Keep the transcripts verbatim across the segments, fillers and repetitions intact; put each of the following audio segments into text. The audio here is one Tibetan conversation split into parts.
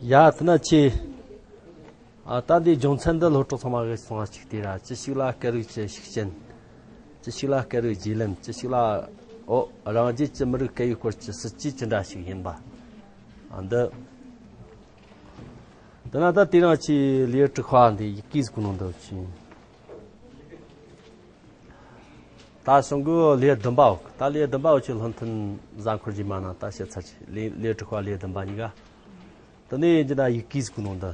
ཡ་དེ་ན་ཆེ། ཨ་ད་འདི་སྦྱོང་ཚན་འདི་སློབ་གྲོགས་ཚང་མ་གིས་གསུང་བ་ཅིག་དེ་ར། ཅི་ཞིག་ལ་སྐད་རིགས་ཀྱི་ཤུགས་རྐྱེན། ཅི་ཞིག་ལ་སྐད་རིགས་བརྗེ་ལེན། ཅི་ཞིག་ལ་ཨོ་རང་རྒྱལ་གྱི་མི་རིགས་སྐད་ཡིག་སྐོར་གྱི་སྲིད་ཇུས་ཅི་འདྲ་ཞིག་ཡིན་པ། ཨ་འདི། དེ་ན་ད་དེ་རིང་ཆེ་ལས་དྲུག་པ་འདི་ཡི་གེ་ཟིག་གི་ནང་དུ་ཕྱིན། ད་གཞུང་གི་ལས་བདུན་པའོ། ད་ལས་བདུན་པའོ་ཆེ་སློབ་ཐུན་གཟའ་འཁོར་རྗེས་མ་ན་ད་བཤད་ཚར་ཆེ། ལས་ལས་དྲུག་པ་ལས་བདུན་པ་གཉིས་ཀ། དེ་ནས་ཡིན་གྱི་ན་ཡི་གེ་ཟིག་གི་ནང་དུ།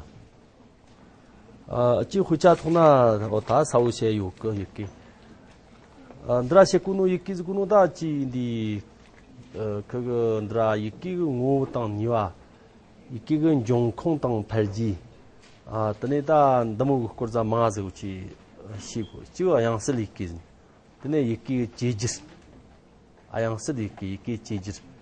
ཨ་ཅི་དཔེ་ཆ་ཐོག་ན་འོ་ད་ས་བོ་བཤད་ཡོད་གི་ཡི་གེ། ཨ་འདི་ར་བཤད་གོ་ནོ་ཡི་གེ་ཟིག་གི་ནང་ད་ཅི་འདི། ཨ་ཁི་གི་འདི་ར་ཡི་གེ་གི་ངོ་བོ་དང་ནུས་པ། ཡི་གེ་གི་འབྱུང་ཁུངས་དང་འཕེལ་རྒྱས། ཨ་དེ་ནས་ད་འདི་མོ་གི་སྐོར་ཙམ་མང་ཟིག་ཅིག་ཤེས་དགོས། གཅིག་དབྱངས་གསལ་ཡི་གེ་ཟིན། དེ་ནས་ཡི་གེ་གི་བཅོས་བསྒྱུར། ཨ་དབྱངས་གསལ་ཡི་གེ་ཡི་གེ་བཅོས་བསྒྱུར།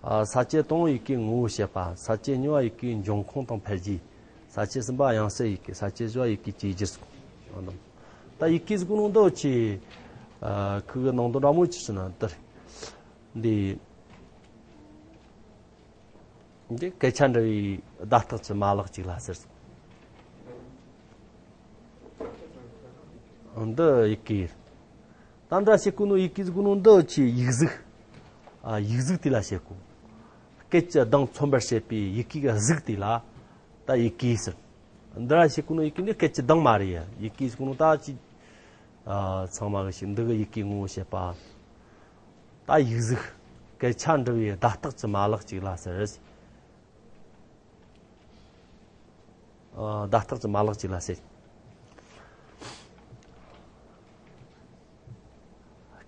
ཨ་ས་བཅད་དང་པོ་ཡི་གེ་ངོ་བོ་བཤད་པ། ས་བཅད་གཉིས་པ་ཡི་གེ་འབྱུང་ཁུངས་དང་འཕེལ་རྒྱས། ས་བཅད་གསུམ་པ་དབྱངས་གསལ་ཡི་གེ། ས་བཅད་བཞི་བ་ཡི་གེ་བཅོས་བསྒྱུར་སོགས། ད་ཡི་གེ་ཟིག་གི་ནང་དུ་ཆེ། ཨ་ཁི་གི་ནང་དོན་འདྲ་མོ་ཅི་ཟེར་ན་འདིར། འདི། འདི་སྐད་ཆ་འདྲ་བའི་བརྡ་རྟགས་ཀྱི་མ་ལག་ཅིག་ལ་ཟེར། འདི་ཡི་གེ། ད་འདྲ་བཤད་གོ་ནོ་ཡི་གེ་ཟིག་གོ་ནོ་འདི་ཆེ་ཡིག་གཟུགས། ཨ་ཡིག་གཟུགས་དེ་ལ་བཤད་གོ། སྐད་ཀྱི་གདངས་མཚོན་པར་བྱེད་པའི་ཡི་གེ་གི་གཟུགས་དེ་ལ་ད་ཡི་གེ་ཟེར། འདི་ར་བཤད་གོ་ནོ་ཡི་གེ་འདི་སྐད་ཀྱི་གདངས་མ་རེད་ཡ། ཡི་གེ་ཟིག་གོ་ནོ་ད་ཅི། ཨ་ཚང་མ་གི་ཞིག་འདི་གི་ཡི་གེ་ངོ་བོ་བཤད་པ། ད་ཡིག་གཟུགས། སྐད་ཆ་འབྲི་བའི་བརྡ་རྟགས་ཀྱི་མ་ལག་ཅིག་ལ་ཟེར། ཨ་བརྡ་རྟགས་ཀྱི་མ་ལག་ཅིག་ལ་ཟེར།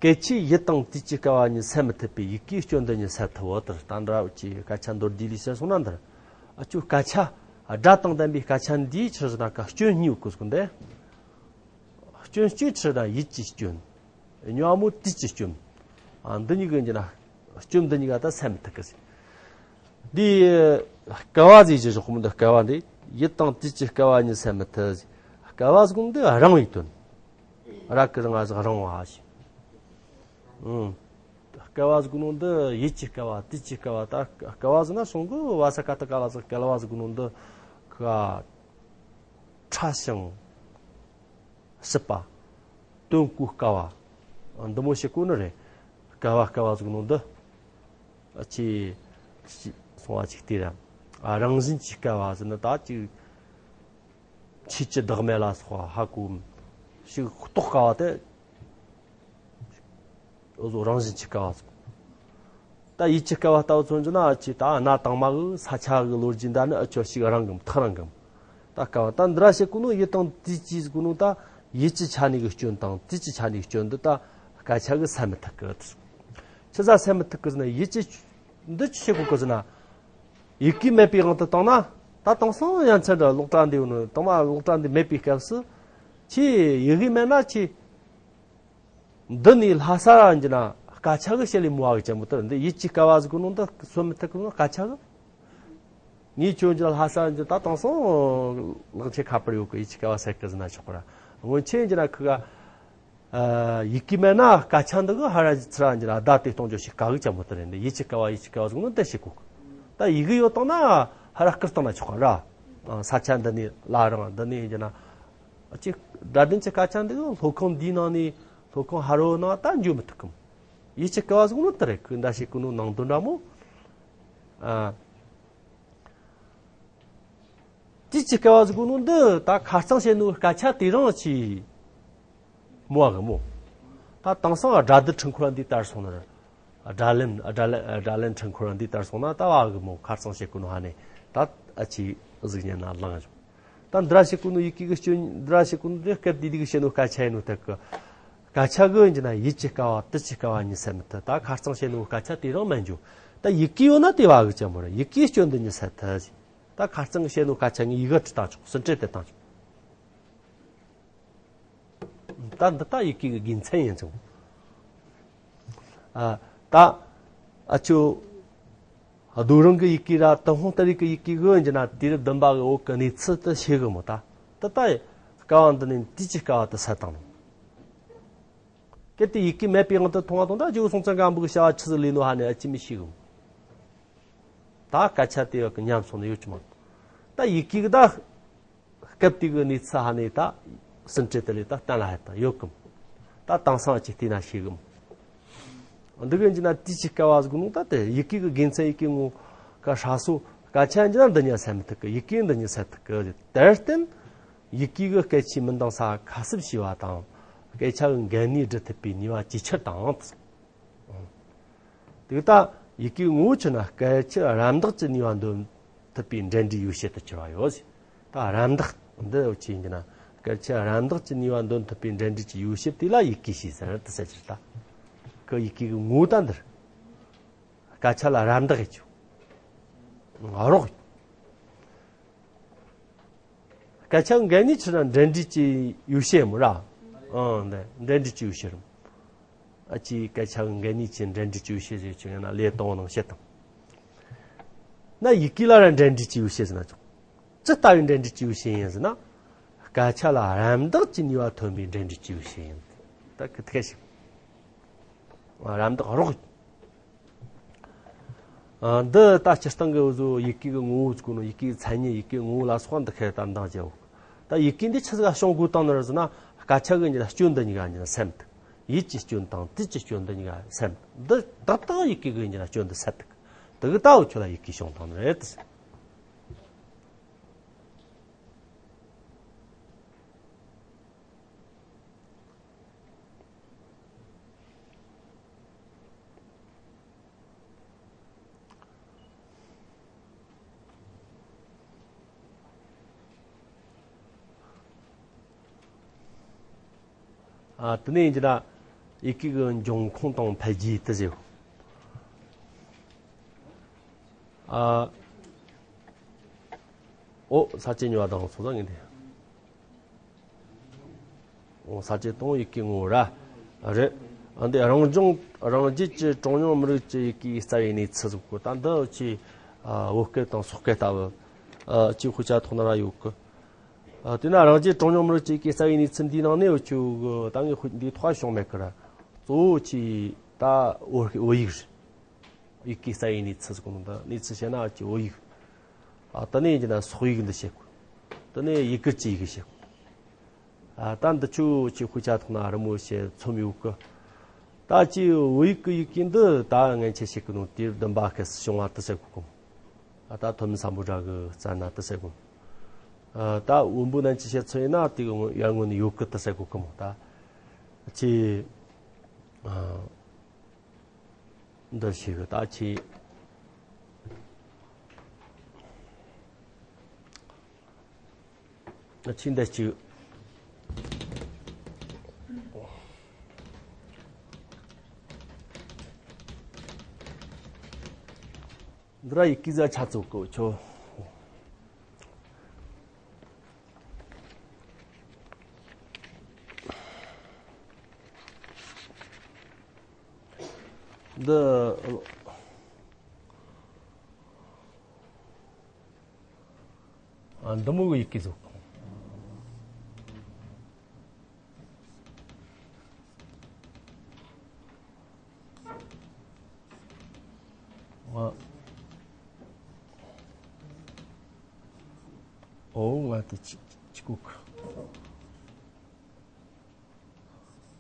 སྐད་ཆའི་ཡུལ་དང་དུས་ཀྱི་སྐལ་བ་གཉིས་སེལ་མི་ཐུབ་པས་ཡི་གེའི་སྐྱོན་འདི་གཉིས་སེལ་ཐུབ་བོ། དེ་ལྟར་ད་འདྲ་བོ་ཅིག་སྐད་ཆ་མདོར་བསྡུས་ལས་བཤད་སོང་ན་འདིར། ཨ་ཅོ་སྐད་ཆ། སྒྲ་དང་ལྡན་པའི་སྐད་ཆ་འདིའི་ཕྱིར་ན་ཀ་སྐྱོན་གཉིས་ཡོད་གི་ཟེར་གོ་འདི། སྐྱོན་གཅིག་ཕྱིར་ན་ཡུལ་གྱི་སྐྱོན། གཉིས་པ་མོ་དུས་ཀྱི་སྐྱོན། ཨ་འདི་གཉིས་ཀྱི་འདི་ན་སྐྱོན་འདི་གཉིས་ཀ་ད་སེལ་མི་ཐུབ་གི་ཟེར། འདི་སྐལ་བ་ཟེར་གྱི་ཞོག་མོ་འདི་སྐལ་བ་འདི་ཡུལ་དང་དུས་ཀྱི་སྐལ་བ་གཉིས་སེལ་མི་ཐུབ་ཟེར། སྐལ་བ་ཟེར་གོ་འདི་རིང་བའི་དོན། ར་གི་རིང་ང་ཟེར་རིང་བ་ཞེས། ཨང་། སྐལ་བ་ཟེར་གོ་ནོ་འདི་ཡུལ་གྱི་སྐལ་བ་དུས་ཀྱི་སྐལ་བ། ད་སྐལ་བ་ཟེར་ན་སོང་གི་བ་ས་ཀ་ཏ་ཀ་ལ་ཟེར་སྐལ་བ་ཟེར་གོ་ནོ་འདི་ཁ་ཕྲ་ཞིང་ཞིབ་པ། དོན་གོ་དཀའ་བ། འདི་མོ་བཤད་གོ་ནི་རེད། སྐལ་བ་སྐལ་བ་ཟེར་གོ་ནོ་འདི། ཨ་ཆེ། སོང་བ་ཅིག་དེ་ར། ཨ་རང་བཞིན་གྱི་སྐལ་བ་ཟེར་ན་ད་ཅིག་ཆོས་ཀྱི་བདག་མེད་ལ་སོགས་པ་ཧ་གོ་ཞིག་རྟོགས་དཀའ་བ་དེ། འུ་ཟོ་རང་བཞིན་གྱི་སྐལ་བ་ཟེར། ད་ཡུལ་གྱི་སྐལ་བ་ལྟ་བུ་མཚོན་རྒྱུ་ན་ཨ་ཆེ་ད་གནའ་དང་མ་གི་ས་ཆ་གི་ལོ་རྒྱུས་འདྲ་ནི་ཨ་ཆོ་ཞིག་རང་གི་ཐག་རང་གི། ད་སྐལ་བ་ད་འདི་ར་བཤད་གོ་ནོ་ཡུལ་དང་དུས་ཀྱི་ཟེར་གོ་ནོ་ད་ཡུལ་གྱི་ཆ་ནས་གི་སྐྱོན་དང་དུས་ཀྱི་ཆ་ནས་གི་སྐྱོན་འདི་ད་སྐད་ཆ་གི་སེལ་མི་ཐུབ་གི། ཆི་ཟ་སེལ་མི་ཐུབ་གི་ཟེར་ན་ཡུལ་གྱི་འདི་ཅི་བཤད་གོ་གི་ཟེར་ན། ཡི་གེ་མེད་པའི་དབང་དུ་བཏང་ན། ད་དེང་སང་ཡ་མཚན་འདྲ་གློག་དྲ་འདི་ཡོད་ནོ་དང་མ་གློག་དྲ་འདི་མེད་པའི་སྐབས་སུ། ཆེ་ཡི་གེ་མེད་ན་ཆེ། འདི་ནི་ལྷ་ས་ར་འཇི་ན་སྐད་ཆ་གི་བཤད་ལས་མོ་བ་གི་ཅན་པོ་དེར་འདི་ཡིད་ཀྱི་སྐལ་བ་ཟིག་གོ་ནོ་འདི་གསོན་མི་ཐུབ་གི་ནོ་སྐད་ཆ་གི། ངས་ཁྱོད་འཇི་ན་ལྷ་ས་ར་འཇི་ད་དེང་སང་ལག་ཆེ་ཁ་པར་ཡོད་གི་ཡིད་ཀྱི་སྐལ་བ་ཟེར་གི་ཟིན་ན་ཆོག་གི་ར། སྔོན་ཆད་འཇི་ན་ཁི་ག་ཡི་གེ་མེད་ན་སྐད་ཆ་འདི་གི་ཧ་ར་ཚི་ར་འཇི་ན་བརྡ་དེ་གཏོང་རྒྱུ་ཞིག་དཀའ་གི་ཅན་པོ་དེ་རེད། འདི་ཡིད་ཀྱི་སྐལ་བ་ཡིད་ཀྱི་སྐལ་བ་ཟིག་ནོ་དེ་ཞིག་གོ། ད་ཡི་གེ་ཡོད་དང་ན་ཧ་ར་བསྐུར་བཏང་ན་ཆོག་གི་ར། ས་ཆ་འདི་ནས་ལ་རང་འདི་ནས་འཇི་ན། ཅིག་སྒྲ་ལྡན་གྱི་སྐད་ཆ་འདི་གི་སློབ་ཁང་འདིའི་ནང་ནས་སློབ་ཁང་ཧ་རོ་ནང་ད་འཇུ་མི་ཐུབ་གམ། ཡིད་ཀྱི་སྐལ་བ་ཟིག་ནོ་དེ་རེད། ཁོས་འདྲ་ཞིག་གི་ནོ་ནང་དོན་འདྲ་མོ། ཨ། དུས་ཀྱི་སྐལ་བ་ཟིག་གོ་ནོ་འདི་ད་ཁ་རྩང་བཤད་ནོ་སྐད་ཆ་དེ་རང་ཆེ། མོ་བ་གི་མོ། ད་དེང་སང་སྒྲ་སྡུད་འཕྲུལ་འཁོར་འདི་ལྟར་སོང་ན་ར། སྒྲ་ལེན་སྒྲ་ལེན་སྒྲ་ལེན་འཕྲུལ་འཁོར་འདི་ལྟར་སོང་ན་ད་བ་གི་མོ་ཁ་རྩང་བཤད་གོ་ནོ་ཧ་ནས་ད་ཨ་ཆེ་གཟུགས་བརྙན་ན་ལངས་བྱུང་། ད་འདྲ་བཤད་གོ་ནོ་ཡི་གེ་གི་སྐྱོན་འདྲ་བཤད་གོ་ནོ་འདི་སྐད་དེ་དེ་གི་བཤད་ནོ་སྐད་ཆ་ཡིན་ནོ་ཐད་གི། སྐད་ཆ་གི་འཇི་ན་ཡིད་ཀྱི་སྐལ་བ་དུས་ཀྱི་སྐལ་བ་གཉིས་སེལ་མི་ཐུབ། ད་ཁ་རྩང་བཤད་ནོ་སྐད་ཆ་དེ་རང་མེད་འཇུ། ད་ཡི་གེ་ཡོད་ན་དེ་བ་གི་ཅན་པོ་རེད། ཡི་གེའི་སྐྱོན་འདི་གཉིས་སེལ་ཐུབ། ད་ཁ་རྩང་གི་བཤད་ནོ་སྐད་ཆ་ངས་ཡི་གེ་བྲི་བཏང་ཆོག་ཟིན་བྲིས་དེ་བཏང་ཆོག་ད་འདི་ད་ཡི་གེ་གི་དགེ་མཚན་ཡིན་ཙང་། ཨ། ད། ཨ་ཅོ། རྡོ་རིང་གི་ཡི་གེ་ར་ཏུན་ཧོང་ཏ་རིག་གི་ཡི་གེ་གི་འཇི་ན་དུས་རབས་བདུན་པ་གི་འོག་གི་གནས་ཚུལ་དུ་ཤེས་གི་མོ་ད། ད་ད། སྐལ་བ་འདི་ནི་དུས་ཀྱི་སྐལ་བ་དུ་སེལ་བཏང་ནོ། གལ་ཏེ་ཡི་གེ་མེད་པའི་དབང་དུ་མཐོང་བ་དང་ད་ཇོ་སྲོང་བཙན་སྒམ་པོ་གི་བྱ་བ་ཆི་ཟིག་ལས་ནོ་ཧ་ནས་ཨ་ཅི་མི་ཤེས་གི་མོ། ད་སྐད་ཆ་དེ་བ་གི་ཉམས་སོང་ནི་ཡོད་ཀྱི་མ། ད་ཡི་གེ་གི་ད་སྐབས་དེ་གི་གནས་ཚུལ་ཧ་ནས་ད་ཟིན་བྲིས་དེ་ལས་ད་གཏན་ལ་ཕབ་བཏང་ཡོད་གི་མོ། ད་དེང་སང་ཅིག་བལྟས་ན་ཤེས་གི་མོ། འདི་གི་ཡིན་ན་དུས་ཅིག་སྐལ་བ་ཟིག་ནང་ད་དེ་ཡི་གེ་གི་དགེ་མཚན་ཡི་གེ་ངོ་ག་ཧྲ་སོ། སྐད་ཆ་ཡིན་ན་འདི་ཉིད་སེལ་མི་ཐུབ་གི། ཡི་གེ་འདི་ཉིད་སེལ་ཐུབ་གི། དེར་བརྟེན་ཡི་གེ་གི་སྐད་ཆའི་མི་འདང་ས་ཁ་གསབ་བྱས་པ་དང་། སྐད་ཆ་གི་འགན་ནུས་སྒྲུབ་ཐུབ་པའི་ནུས་པ་ཇེ་ཆེར་བཏང་། དེ་ལྟ་ཡི་གེའི་ངོ་བོ་ཆི་ན་སྐད་ཆ་རམ་འདེགས་ཀྱི་ནུས་པ་འདོན་ཐུབ་པའི་འབྲེལ་འདྲིས་ཡོ་བྱད་དུ་གྱུར་པ་ཡོད། ད་རམ་འདེགས་འདི་ཡོ་ཆི་ཡིན་གྱི་ན། སྐད་ཆ་རམ་འདེགས་ཀྱི་ནུས་པ་འདོན་ཐུབ་པའི་འབྲེལ་འདྲིས་ཀྱི་ཡོ་བྱད་དེ་ལ་ཡི་གེ་ཞེས་ཟེར་དུ་ཟེར་གྱི་རེད་ད། ཁོ་ཡི་གེ་གི་ངོ་བོ་ད་འདིར། སྐད་ཆ་ལ་རམ་འདེགས་ཡེད་རྒྱུ། རོགས། སྐད་ཆ་འགལ་ནི་ཆི་ར་འབྲེལ་འདྲིས་ཀྱི་ཡོ་བྱད་མོ་ར། ཨང་འདི་འབྲེལ་འདྲིས་ཀྱི་ཡོ་བྱད་རེད། ཨ་ཅི་སྐད་ཆ་འགལ་ནི་ཆི་འབྲེལ་འདྲིས་ཀྱི་ཡོ་བྱད་ཟེར་ཆུ་ཡང་ན་ལས་དང་ནང་བཤད་དང་། ན་ཡི་གེ་ལ་ར་འབྲེལ་འདྲིས་ཀྱི་ཡོ་བྱད་ཟེར་ན་ཆོག་ཅི་ལྟ་བུའི་འབྲེལ་འདྲིས་ཀྱི་ཡོ་བྱད་ཡིན་ཟེར་ན། སྐད་ཆ་ལ་རམ་འདེགས་ཀྱི་ནུས་པ་ཐོན་པའི་འབྲེལ་འདྲིས་ཀྱི་ཡོ་བྱད་ཡིན། ད་གི་ཐེ་ཞིག་རམ་འདེགས་རོགས། ཨ། འདི་ལྟ་སྤྱིར་བཏང་གི་འུ་ཚོ་ཡི་གེ་གི་ངོ་བོ་ཟེར་གོ་ནོ། ཡི་གེ་གི་མཚན་ཉིད། ཡི་གེ་ངོ་བོ་ལ་སོགས་པ་འདི་ཁས་དམ་བཏང་བྱའོ། ད་ཡི་གེ་འདི་ཆི་ཟིག་ག་བྱུང་དགོས་བཏང་ནི་རེད་ཟེར་ན། སྐད་ཆ་གི་འདི་ལ་སྐྱོན་འདི་གཉིས་ཀ་འདི་ལ་སེལ་ཐུབ། ཡིད་ཀྱི་སྐྱོན་དང་དུས་ཀྱི་སྐྱོན་འདི་གཉིས་ཀ་སེལ་ཐུབ། འདི་ཏག་ཏག་ཡི་གེ་གི་འདི་ལ་སྐྱོན་འདི་སེལ་ཐུབ། དེ་གི་ལྟ་བུ་ཁྱོད་ལ་ཡི་གེ་བྱུང་བཏང་ནི་རེད། ཨ། དེ་ནས་ཡིན་གྱི་ན་ཡི་གེ་གི་འབྱུང་ཁུངས་དང་འཕེལ་རྒྱས་དེ་ཟེར། ཨ། ཨོ། ས་བཅད་གཉིས་པ་དང་སོ་སོ་ངེས་ཏེ། ཨོ། ས་བཅད་དང་ཡི་གེ་ངོ་བོ་ར། རེད། ཨ། འདི་རང་བྱུང་རང་རྒྱལ་གྱི་གྲངས་ཉུང་མི་རིགས་ཀྱི་ཡི་གེའི་རྩ་བའི་གནས་ཚུལ་ཟེར་གོ། ད་འདི་ཆི། ཨ། བོད་སྐད་དང་སོག་སྐད་ལྟ་བུ། ཨ། ཆི་དཔེ་ཆ་ཐོག་ན་ར་ཡོད་གི། ཨ། དེས་ན་རང་རྒྱལ་གྲངས་ཉུང་མི་རིགས་ཀྱི་ཡི་གེའི་རྩ་བའི་གནས་ཚུལ་འདིའི་ནང་ནས་འུ་ཆོ་གི་ད་ངས་དཔེ་འདིའི་ཐོག་བྱུང་མེད་གི་ར། གཙོ་བོ་ཆི་ད་བོད་བོད་ཡིག་རེད། ཡི་གེའི་རྩ་བའི་གནས་ཚུལ་ཟེར་གོ་ནོ། ད་གནས་ཚུལ་བཤད་ན་ཆི་བོད་ཡིག་ཨ། དེ་ནས་ཡིན་གྱི་ན་སོག་ཡིག་འདི་བཤད་གོ། དེ་ནས་ཡི་གེར་གྱི་ཡི་གེ་བཤད་གོ། ཨ། ད་འདི་ཆོ་ཆི་དཔེ་ཆ་ཐོག་ན་རི་མོ་བྱས་མཚོན་ཡོད་གི། ད་ཆི་བོད་ཡིག་གི་ཡི་གེ་འདི་ད་ངན་ཆེ་ཞིག་གི་ནང་དུས་བདུན་པ་སྐབས་སུ་བྱུང་བ་དེ་ཟེར་གོ་གི་མོ། ཨ། ད་ཐོན་མི་སམ་བྷོ་ཊ་གིས་བཙལ་ན་དེ་ཟེར་གོ། ཨ། ད་བོན་པོ་རྣམས་ཀྱིས་བཤད་ཚུལ་ཡིན་ན་དེ་གི་ཡར་སྔོན་ནས་ཡོད་གི་དེ་ཟེར་གོ་གི་མོ། ད་ཆི། ཨ། འདི་ཞིག་ད་ཆི། ཆི་འདི་ཅིག་འདི་ར་ཡི་གེ་ཟ་ཆ་ཚུགས་གོ་ཆོ། འདི། ཨ། འདི་མོ་གི་ཡི་གེ་ཟིག་ཨ། ཨོ། ང་དེ་ཅི་ཅི་གོ་གི།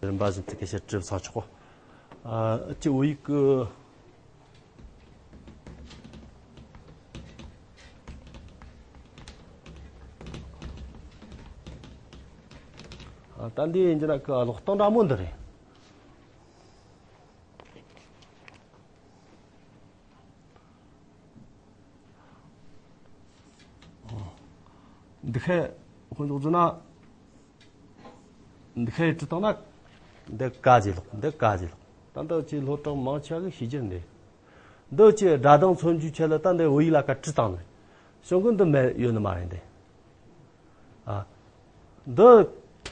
རིམ་པ་བཞིན་དུ་སྐད་ཆ་དྲིས་ཚར་ཆོག་ཨ། ཅི་བོད་ཡིག་གི། ཨ། ད་འདི་ཡིན་གྱི་ན་ཀློག་སྟངས་འདྲ་མོ་འདི་རེད། འདི་ཁའི་དཔེ་འཇོག་རྒྱུ་ན། འདི་ཁའི་བྲིས་བཏང་ན། འདི་ཀ་ཟེར་ཀློག་འདི་ཀ་ཟེར་ཀློག་ད་འདི་ཅི་སློབ་གྲོགས་མང་ཆེ་བ་གིས་ཤེས་རྒྱུ་རེད། འདི་ཅི་སྒྲ་གདངས་མཚོན་རྒྱུའི་ཆེད་ལ་ད་འདི་བོད་ཡིག་ལ་ཀ་བྲིས་བཏང་ནི། བྱུང་གི་འདི་མེད་ཡོད་ནི་མ་རེད་འདི། ཨ། འདི་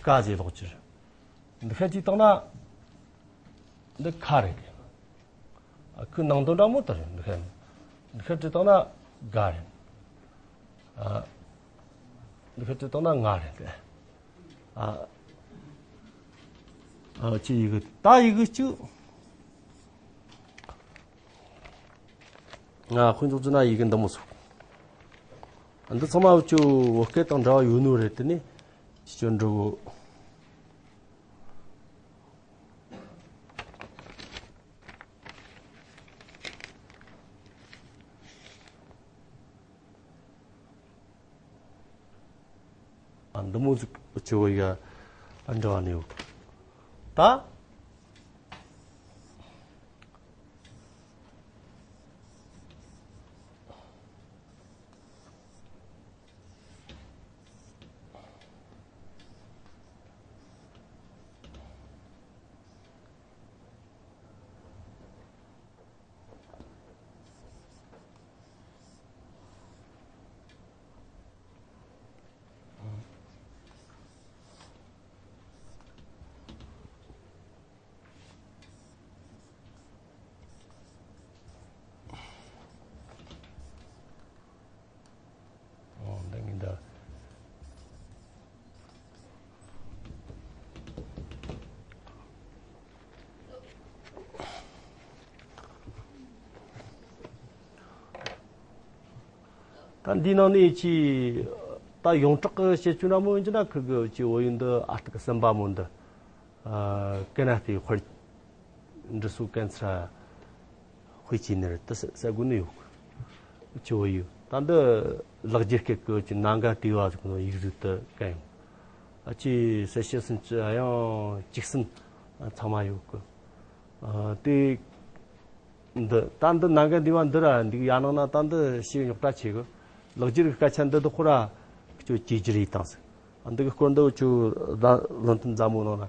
ཀ་ཟེར་ཀློག་རྒྱུ་རེད། འདི་ཁ་ཅིག་བཏང་ན། འདི་ཁ་རེད། ཨ། ཁོའི་ནང་དོན་འདྲ་མོ་དེ་རེད། འདི་ཁ། འདི་ཁ་བྲིས་བཏང་ན་ག་རེད། ཨ། འདི་ཁ་བྲིས་བཏང་ན་ང་རེད། ཨ། ཨ། ཅི་ཡི་གེ་ད་ཡི་གེ་གཅིག་ང་དཔེ་འཇོག་རྒྱུ་ན་ཡི་གེ་འདི་མོ་ཟིག་འདི་ཚང་མ་ཁྱོད་བོད་སྐད་དང་འདྲ་བ་ཡོད་ནོ་རེད། དེ་ནས་ཁྱོད་འགྲོ་གོ། ཨ། འདི་མོ་ཟིག་ཆེ་བོ་ཡ་འདྲ་བ་ནི་ཡོད། ད། ཨོ། འདི་ངན་ད། ད་འདི་ནང་ནས་ཅི། ད་ཡོངས་གྲགས་ཀྱི་བཤད་རྒྱུ་འདྲ་མོ་ཡིན་གྱི་ན། ཁུ་གི་ཅི་བོད་ཡིག་འདི་ཨ་སྟག་གསུམ་པ་མོ་འདི། ཨ། ཀ་ན་ཏའི་དཔེར། འབྲི་སྲོལ་གན་ཚ་ར་དཔེ་ཆའི་ནི་རེད་དེ་ཟེར་དགོས་ནི་ཡོད། ཅི་བོད་ཡིག་ད་འདི་ལེགས་སྦྱར་སྐད་ཀྱི་ཅི་ནང་ག་དེ་བ་ཟིག་ནོ་ཡིག་གཟུགས་དེ་གན་ཡོད། ཨ། ཅི་ཟེར་བཤད་སྲིན་ཅི་ཡང་གཅིག་སྲིན་ཚང་མ་ཡོད་གི། ཨ། དེ། འདི་ད་འདི་ནང་ག་འདི་བ་འདི་ར་འདི་ཡ་ནང་ན་ད་འདི་ཞེ་རྙོག་དྲ་ཆེ་གི། ལེགས་སྦྱར་གི་སྐད་ཆ་འདི་དག་ཁོ་ར་ཁྱོད་ཇེ་ཇེ་རེ་བཏང་ཟིག། ཨ། འདི་གི་སྐོར་འདི་ཁྱོད་ད་བློ་མཐུན་མཛའ་མོ་ནང་ན།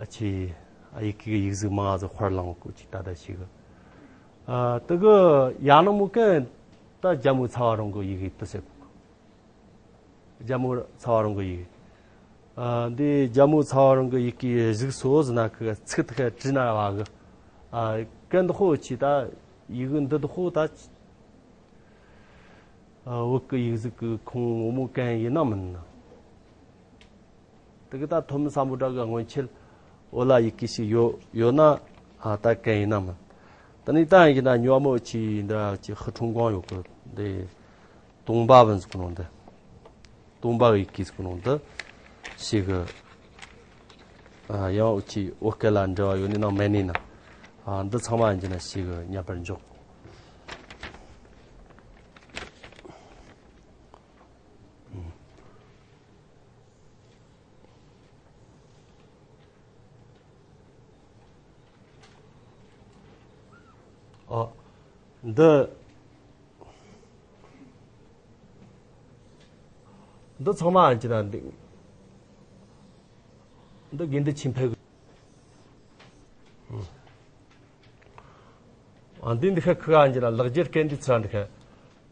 ཨ། ཆེ། ཨ། ཡི་གེ་གི་ཡིག་གཟུགས་མང་ཟིག་དཔར་བླངས་གོ་ཅིག་ད་ད་ཞེ་གི། ཨ། དེ་གི་ཡ་ནང་མོ་གན་ད་རྒྱ་མོ་ཚ་བ་རང་གི་ཡི་གེ་དེ་ཟེར་གོ། རྒྱ་མོ་ཚ་བ་རང་གི་ཡི་གེ། ཨ། འདི་རྒྱ་མོ་ཚ་བ་རང་གི་ཡི་གེའི་གཟུགས་སོ་ཟེར་ན་ཁི་ཚིག་དེ་ཁ་བྲིས་ན་བ་གི། ཨ། གན་འདི་ཁོ་ཆི་ད་ཡི་གེ་འདི་དག་ཁོ་ད། ཨ། བོད་ཀྱི་ཡིག་གཟུགས་ཀྱི་ཁུངས་ངོ་མ་གན་ཡིན་ན་མིན་ན། དེ་གི་ད་ཐོན་མི་སམ་བྷོ་ཊ་གི་སྔོན་ཆད་བོད་ལ་ཡི་གེ་ཞིག་ཡོད་ཡོད་ན། ཨ། ད་གན་ཡིན་ན་མིན། དེ་ནས་ད་ཡིན་ན་ཉོ་མོ་ཆི་འདྲ་ཅི་ཧི་ཁྲུང་ཀོང་ཡོད་གི། འདི་ཏུང་པ་བན་ཟེར་གོ་ནོ་འདི། ཏུང་པ་གི་ཡི་གེ་ཟེར་གོ་ནོ་འདི་ཞེ་གི། ཨ། ཡང་འུ་ཆི་བོད་སྐད་ལ་འབྲེལ་བ་ཡོད་ནི་ན་མེད་ནི་ན། ཨ། འདི་ཚང་མ་ཡིན་གྱི་ན་ཞེ་གི་ཉམས་པར་འཇོག། ཨ། འདི། འདི་ཚང་མ་ཨ་ཅི་ན་འདི། འདི་དགེ་འདུན་ཆོས་འཕེལ་གི། ཨ། འདི་འདི་ཁ་ཁུ་ཨ་ཅི་ན་ལེགས་སྦྱར་སྐད་འདི་ཚུར་འདི་ཁ་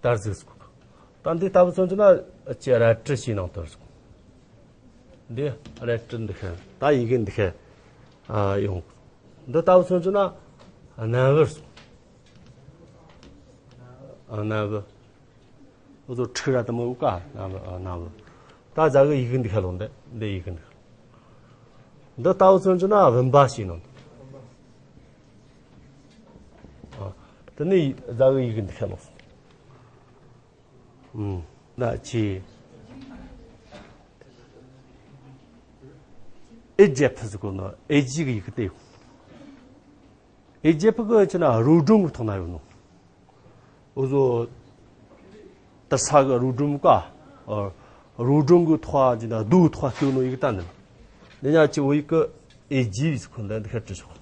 དར་ཟིག་ཟིག། ད་འདི་ལྟ་བུ་མཚོན་རྒྱུ་ན་ཅི་རལ་གྲི་ཞིག་ནང་དུ་ཟིག། འདི་རལ་གྲི་འདི་ཁ་ད་ཡི་གེ་འདི་ཁ་ཨ་ཡོང་། འདི་ལྟ་བུ་མཚོན་རྒྱུ་ན་སྣམ་བུ་ཟིག། ཨ། སྣམ་བུ། འུ་ཚོ་ཁྲིག་ར་དེ་མོ་ཡོད་ཀ། སྣམ་བུ། ཨ། སྣམ་བུ། ད་ཟ་གི་ཡི་གེ་འདི་ཁ་ལོ་འདི་འདི་ཡི་གེ་འདི། འདི་ལྟ་བུ་མཚོན་རྒྱུ་ན་བུམ་པ་ཞིག་ནང་། ཨ། དེ་ནས་ཟ་གི་ཡི་གེ་འདི་ཁ་ལོ། ཨུམ། ན་ཅི། ཨེ་ཇེ་ཕུ་ཟེར་གོ་ནོ། ཨེ་ཇི་གི་ཡི་གེ་དེ། ཨེ་ཇེ་ཕུ་གི་ཆི་ན་རོ་སྒྲུང་གི་ཐོག་ན་ཡོད་ནོ། འུ་ཚོ་དར་ས་གི་རོ་སྒྲུང་ག། ཨ། རོ་སྒྲུང་གི་ཐོག་ཅི་ན་རྡོའི་ཐོག་བརྐོས་ནོ་ཡི་གེ་ད་འདི། འདི་ཉག་ཅི་བོད་ཡིག་གི་ཨེ་ཇི་ཟེར་གོ་འདི་འདི་ཁ་བྲིས་ཆོག།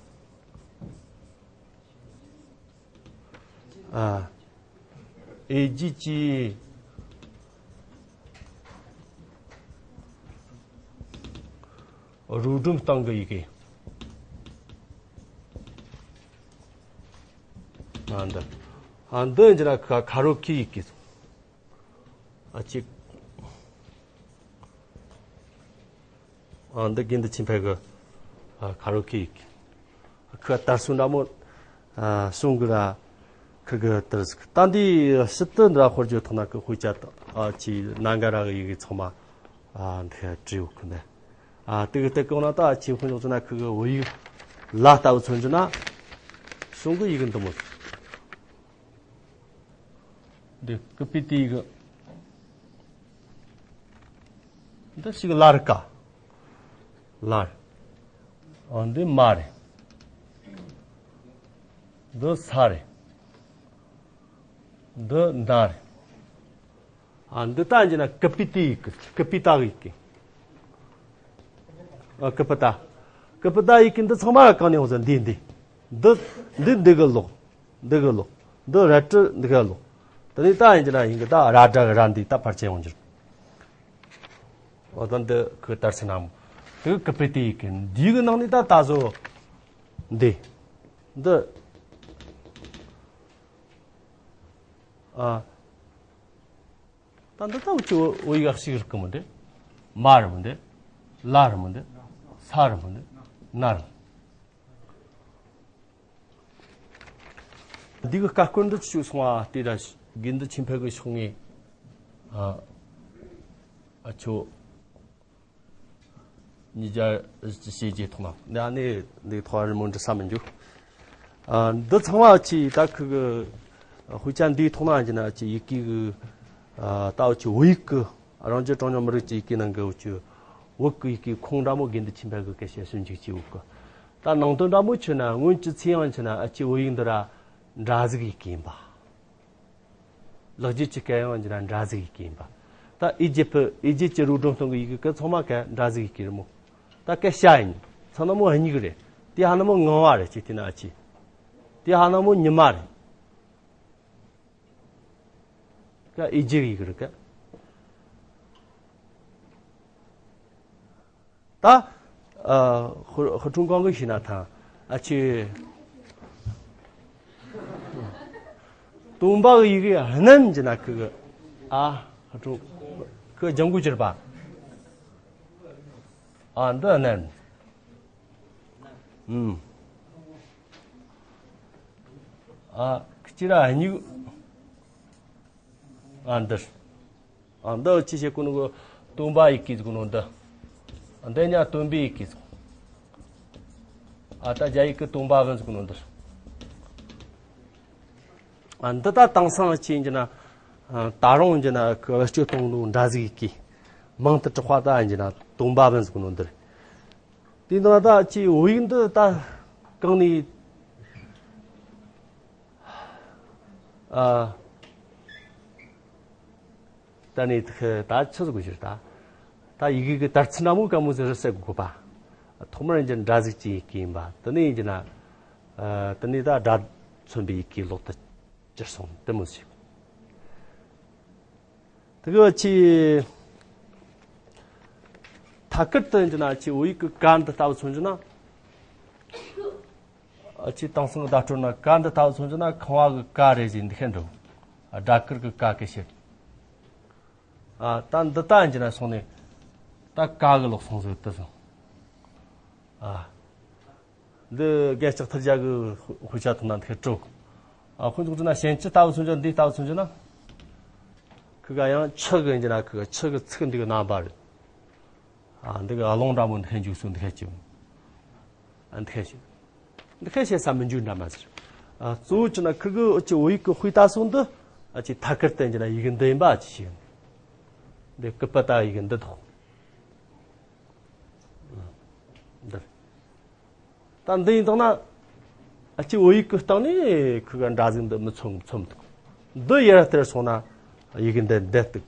ཨ། ཨེ་ཇི་ཅི། རོ་སྒྲུང་སྟེང་གི་ཡི་གེ། ཨ། འདི། ཨ། འདི་འདི་ན་ཁ་ཁ་རོ་ཁེ་ཡི་གེ། ཨ། ཅིག། ཨ། འདི་དགེ་འདུན་ཆོས་འཕེལ་གི། ཨ། ཁ་རོ་ཁེ་ཡི་གེ། ཁོས་དར་སྲོལ་འདྲ་མོ། ཨ། གསུང་གི་ར། ཁི་གི་དར་ཟིག། ད་འདི་ཕྱི་དུ་འདྲ་ཧོར་བརྗོད་ཐོག་ན་ཁི་དཔེ་ཆ་དང་། ཨ། ཅི་ནང་ག་ར་གི་ཡི་གེ་ཚང་མ། ཨ། འདི་བྲིས་ཡོད་ཁི་ནས། ཨ། དེ་གི་དེ་གོང་ན་ད་ཆེ་ཁོ་ཉོག་ཚོ་ན་ཁི་གི་བོད་ཡིག་ལ་ལྟ་བུ་མཚོན་རྒྱུ་ན། གསུང་གི་ཡི་གེ་འདི་མོ། འདི་ཀི་པི་ཏི་གི། ཞིག་ལ་རི་ཀ། ལ་རི། ཨ། འདི་མ་རེད། འདི་ས་རེད། འདི་ན་རེད། ཨ། འདི་ད་ཡིན་ན་ཀི་པི་ཏི་ཡི་གེ། ཀི་པི་ཏ་ཡི་གེ། ཨ། ཀི་པི་ཏ། ཀི་པི་ཏ་ཡི་གེ་འདི་ཚང་མ་གང་ནས་ཡོང་ཟེར། འདི་འདི། འདི་འདི་འདི་གི་ལོག་འདི་གི་ལོག་འདི་རལ་གྲི་འདི་གི་ལོག་དེ་ནས་ད་ཡིན་གྱི་ན་ཡིན་གྱི། ད་ར་སྒྲ་གི་ར་འདི་ད་ཕར་ཕྱིན་ཡོང་རྒྱུ་རེད། འོ་ད་འདི་ཁོའི་དར་ཚིགས་ནག་མོ། དེ་གི་ཀི་པི་ཏི་ཡི་གེ། འདི་གི་ནང་ནས་ད་ད་གཟོད་འདི། འདི། ཨ། ད་འདི་ལྟ་བུ་ཅིག་བོད་ཡིག་ཞིག་རིག་གི་མི་འདུག་མ་རེད་མི་འདུག་ལ་རེད་མི་འདུག་ས་རེད་མི་འདུག་ན་རེད། འདི་གི་ཀ་སྐོར་འདི་ཅིག་སོང་བ་དེ་ར་དགེ་འདུན་ཆོས་འཕེལ་གི་ཕྱོགས་ནས། ཨ། ཨ་ཆོ། ཉིས་བརྒྱ་བཞི་བཅུ་ཞེ་བརྒྱད་ཐོག་ན་འདི་ཨ་ནི་འདི་ཐོག་རི་མོ་འབྲི་ས་མི་འཇུག་ཨ། འདི་ཚང་མ་ཅིག་ད་ཁུ་གི་དཔེ་ཆ་འདིའི་ཐོག་ན་ཡིན་ན་ཅིག་ཡི་གེ་གི། ཨ། ད་འུ་ཅི་བོད་ཡིག་གི་རང་རྒྱལ་གྲངས་ཉུང་མི་རིགས་ཀྱི་ཡི་གེ་ནང་གི་འུ་ཅི་བོད་ཀྱི་ཡི་གེ་ཁུངས་འདྲ་མོ་དགེ་འདུན་ཆོས་འཕེལ་གི་སྐད་བཤད་སུན་འཇུག་ཅིག་ཡོད་གི་ད་ནང་དོན་འདྲ་མོ་ཆོད་ན། སྔོན་གྱི་ཚེ་ཡང་ཆོད་ན་འུ་ཅི་བོད་ཡིག་འདི་ར་འདྲ་ཟིག་ཡི་གེ་ཡིན་པ། ལེགས་སྦྱར་གྱི་སྐད་ཡང་ཡིན་ན་འདྲ་ཟིག་ཡི་གེ་ཡིན་པ། ད་ཨི་ཇིབ་ཨི་ཇིབ་ཀྱི་རུ་སྒྲུང་སྟེང་གི་ཡི་གེ་གི་ཚང་མ་ག་འདྲ་ཟིག་ཡི་གེ་རེད་མོ། ད་སྐད་བཤད་ཡིན། ཚང་ན་མོ་གཉིས་ཀ་རེད། དེ་ཧ་ན་མོ་ངང་བ་རེད། ཅིག་དེ་ན་ཨ་ཅི། དེ་ཧ་ན་མོ་ཉི་མ་རེད། ཀ་ཨི་ཇིབ་ཡི་གེ་རེད་ཀ་ད། ཨ། ཧུ་ཧུ་ཁྲུང་ཀང་གིས་ཤེས་ན་ཐང་། ཨ་ཅེ། སྟོན་པ་གི་ཡི་གེ་ཧ་ནན་གྱི་ན་ཁུ་གི་ཨ། ཧུ་ཁྲུང་། ཁུ་ལྗང་གུ་གྱུར་པ། ཨ། འདི་ཧ་ནན། ཨུམ། ཨ། ཁུ་ཅི་ར་ཧ་ཉུག་ཨ། འདིར། ཨ། འདི་ཅི་བྱེད་གོ་ནོ་གི། སྟོན་པ་ཡི་གེ་ཟེར་གོ་ནོ་འདི། འདི་ཉ་སྟོན་པའི་ཡི་གེ་ཟེར། ཨ། ད་རྒྱ་ཡིག་གི་སྟོན་པ་བན་ཟེར་གོ་ནོ་འདིར། ཨ། འདི་ད་དེང་སང་ཅི་ཡིན་གྱི་ན། ཨ། ད་རུང་ཡིན་གྱི་ན་ཁུ་བེད་སྤྱོད་གཏོང་ནོ་འདྲ་ཟིག་ཡི་གེ་མང་དུ་གྲགས་པ་ད་ཡིན་གྱི་ན་སྟོན་པ་བན་ཟེར་གོ་ནོ་འདིར། དེ་འདྲ་ད་ཅི་བོད་ཡིག་འདི་ད་གང་ནས། ཨ། ད་ནི་ད་ཆི་ཟིག་གོ་ཞིག་ད། ད་ཡི་གེ་གི་དར་ཚིགས་འདྲ་མོ་ག་མོ་ཟིག་རེད་ཟེར་དགོས་པ། ཐོག་མར་ཡིན་གྱི་འདྲ་ཟིག་ཅིག་ཡི་གེ་ཡིན་པ། དེ་ནས་ཡིན་གྱི་ན། ཨ། དེ་ནས་ད་སྒྲ་མཚོན་པའི་ཡི་གེ་ལོག་ཏུ་གྱུར་སོང་དེ་མོ་ཟིག་དེ་གི་ཅི། ཐད་ཀར་དུ་ཡིན་གྱི་ན་ཅི་བོད་ཡིག་གི་ཀ་འདི་ལྟ་བུ་མཚོན་གྱི་ན། ཨ་ཅི་དེང་སང་གི་བརྡ་སྤྲོད་ན་ཀ་འདི་ལྟ་བུ་མཚོན་གྱི་ན་ཁང་བ་གི་ཀ་རེད་ཟེར་འདི་ཤེས་འགྲོ། ཨ། སྒྲ་དཀར་གི་ཀ་གི་ཕྱིར། ཨ། ད་འདི་ལྟ་ཡིན་གྱི་ན་སོང་ནས་ད་ཀ་གི་ལོག་སོང་ཟིག་དེ་སོང་། ཨ། འདི་རྒན་ལྕགས་ཐར་རྒྱ་གི་དཔེ་ཆ་ཐོག་ན་འདི་ཁེ་དྲུག་ཨ། ཁོ་ཚོ་ན་ཞན་ཅི་ལྟ་བུ་མཚོན་གྱི་ན་འདི་ལྟ་བུ་མཚོན་གྱི་ན། ཁི་ག་ཡང་ཆུ་གི་ཡིན་གྱི་ན་ཁི་ག་ཆུ་གི་ཚིག་འདི་གི་རྣམ་པ་རེད། ཨ། འདི་གི་ཨ་ལོང་འདྲ་མོ་འདི་ཁེ་འཇུག་སོང་འདི་ཁེ་ཅི། ཨ། འདི་ཁེ་ཅི། འདི་ཁེ་བཤད་ས་མི་འཇུག་འདྲ་མ་ཟེར། ཨ། གཙོ་བོ་ཅི་ན་ཁི་གི་ཨ་ཅི་བོད་ཡིག་གི་དཔེ་ལྟ་སོང་འདི། ཨ་ཅི་ཐད་ཀར་དུ་ཡིན་གྱི་ན་ཡི་གེ་འདི་ཡིན་པ་ཅི་ཞིག་འདི་ཀི་པི་ཏ་ཡི་གེ་འདི་ཐོག་འདི། ད་འདི་ཡིན་དང་ན། ཨ་ཅི་བོད་ཡིག་གི་སྟེང་ནས་ཁི་ག་འདྲ་ཟིག་འདི་མི་མཚོན་མཚོན་འདུག་འདི་ཡར་དེར་སོང་ན་ཡི་གེ་འདི་འདི་འདུག་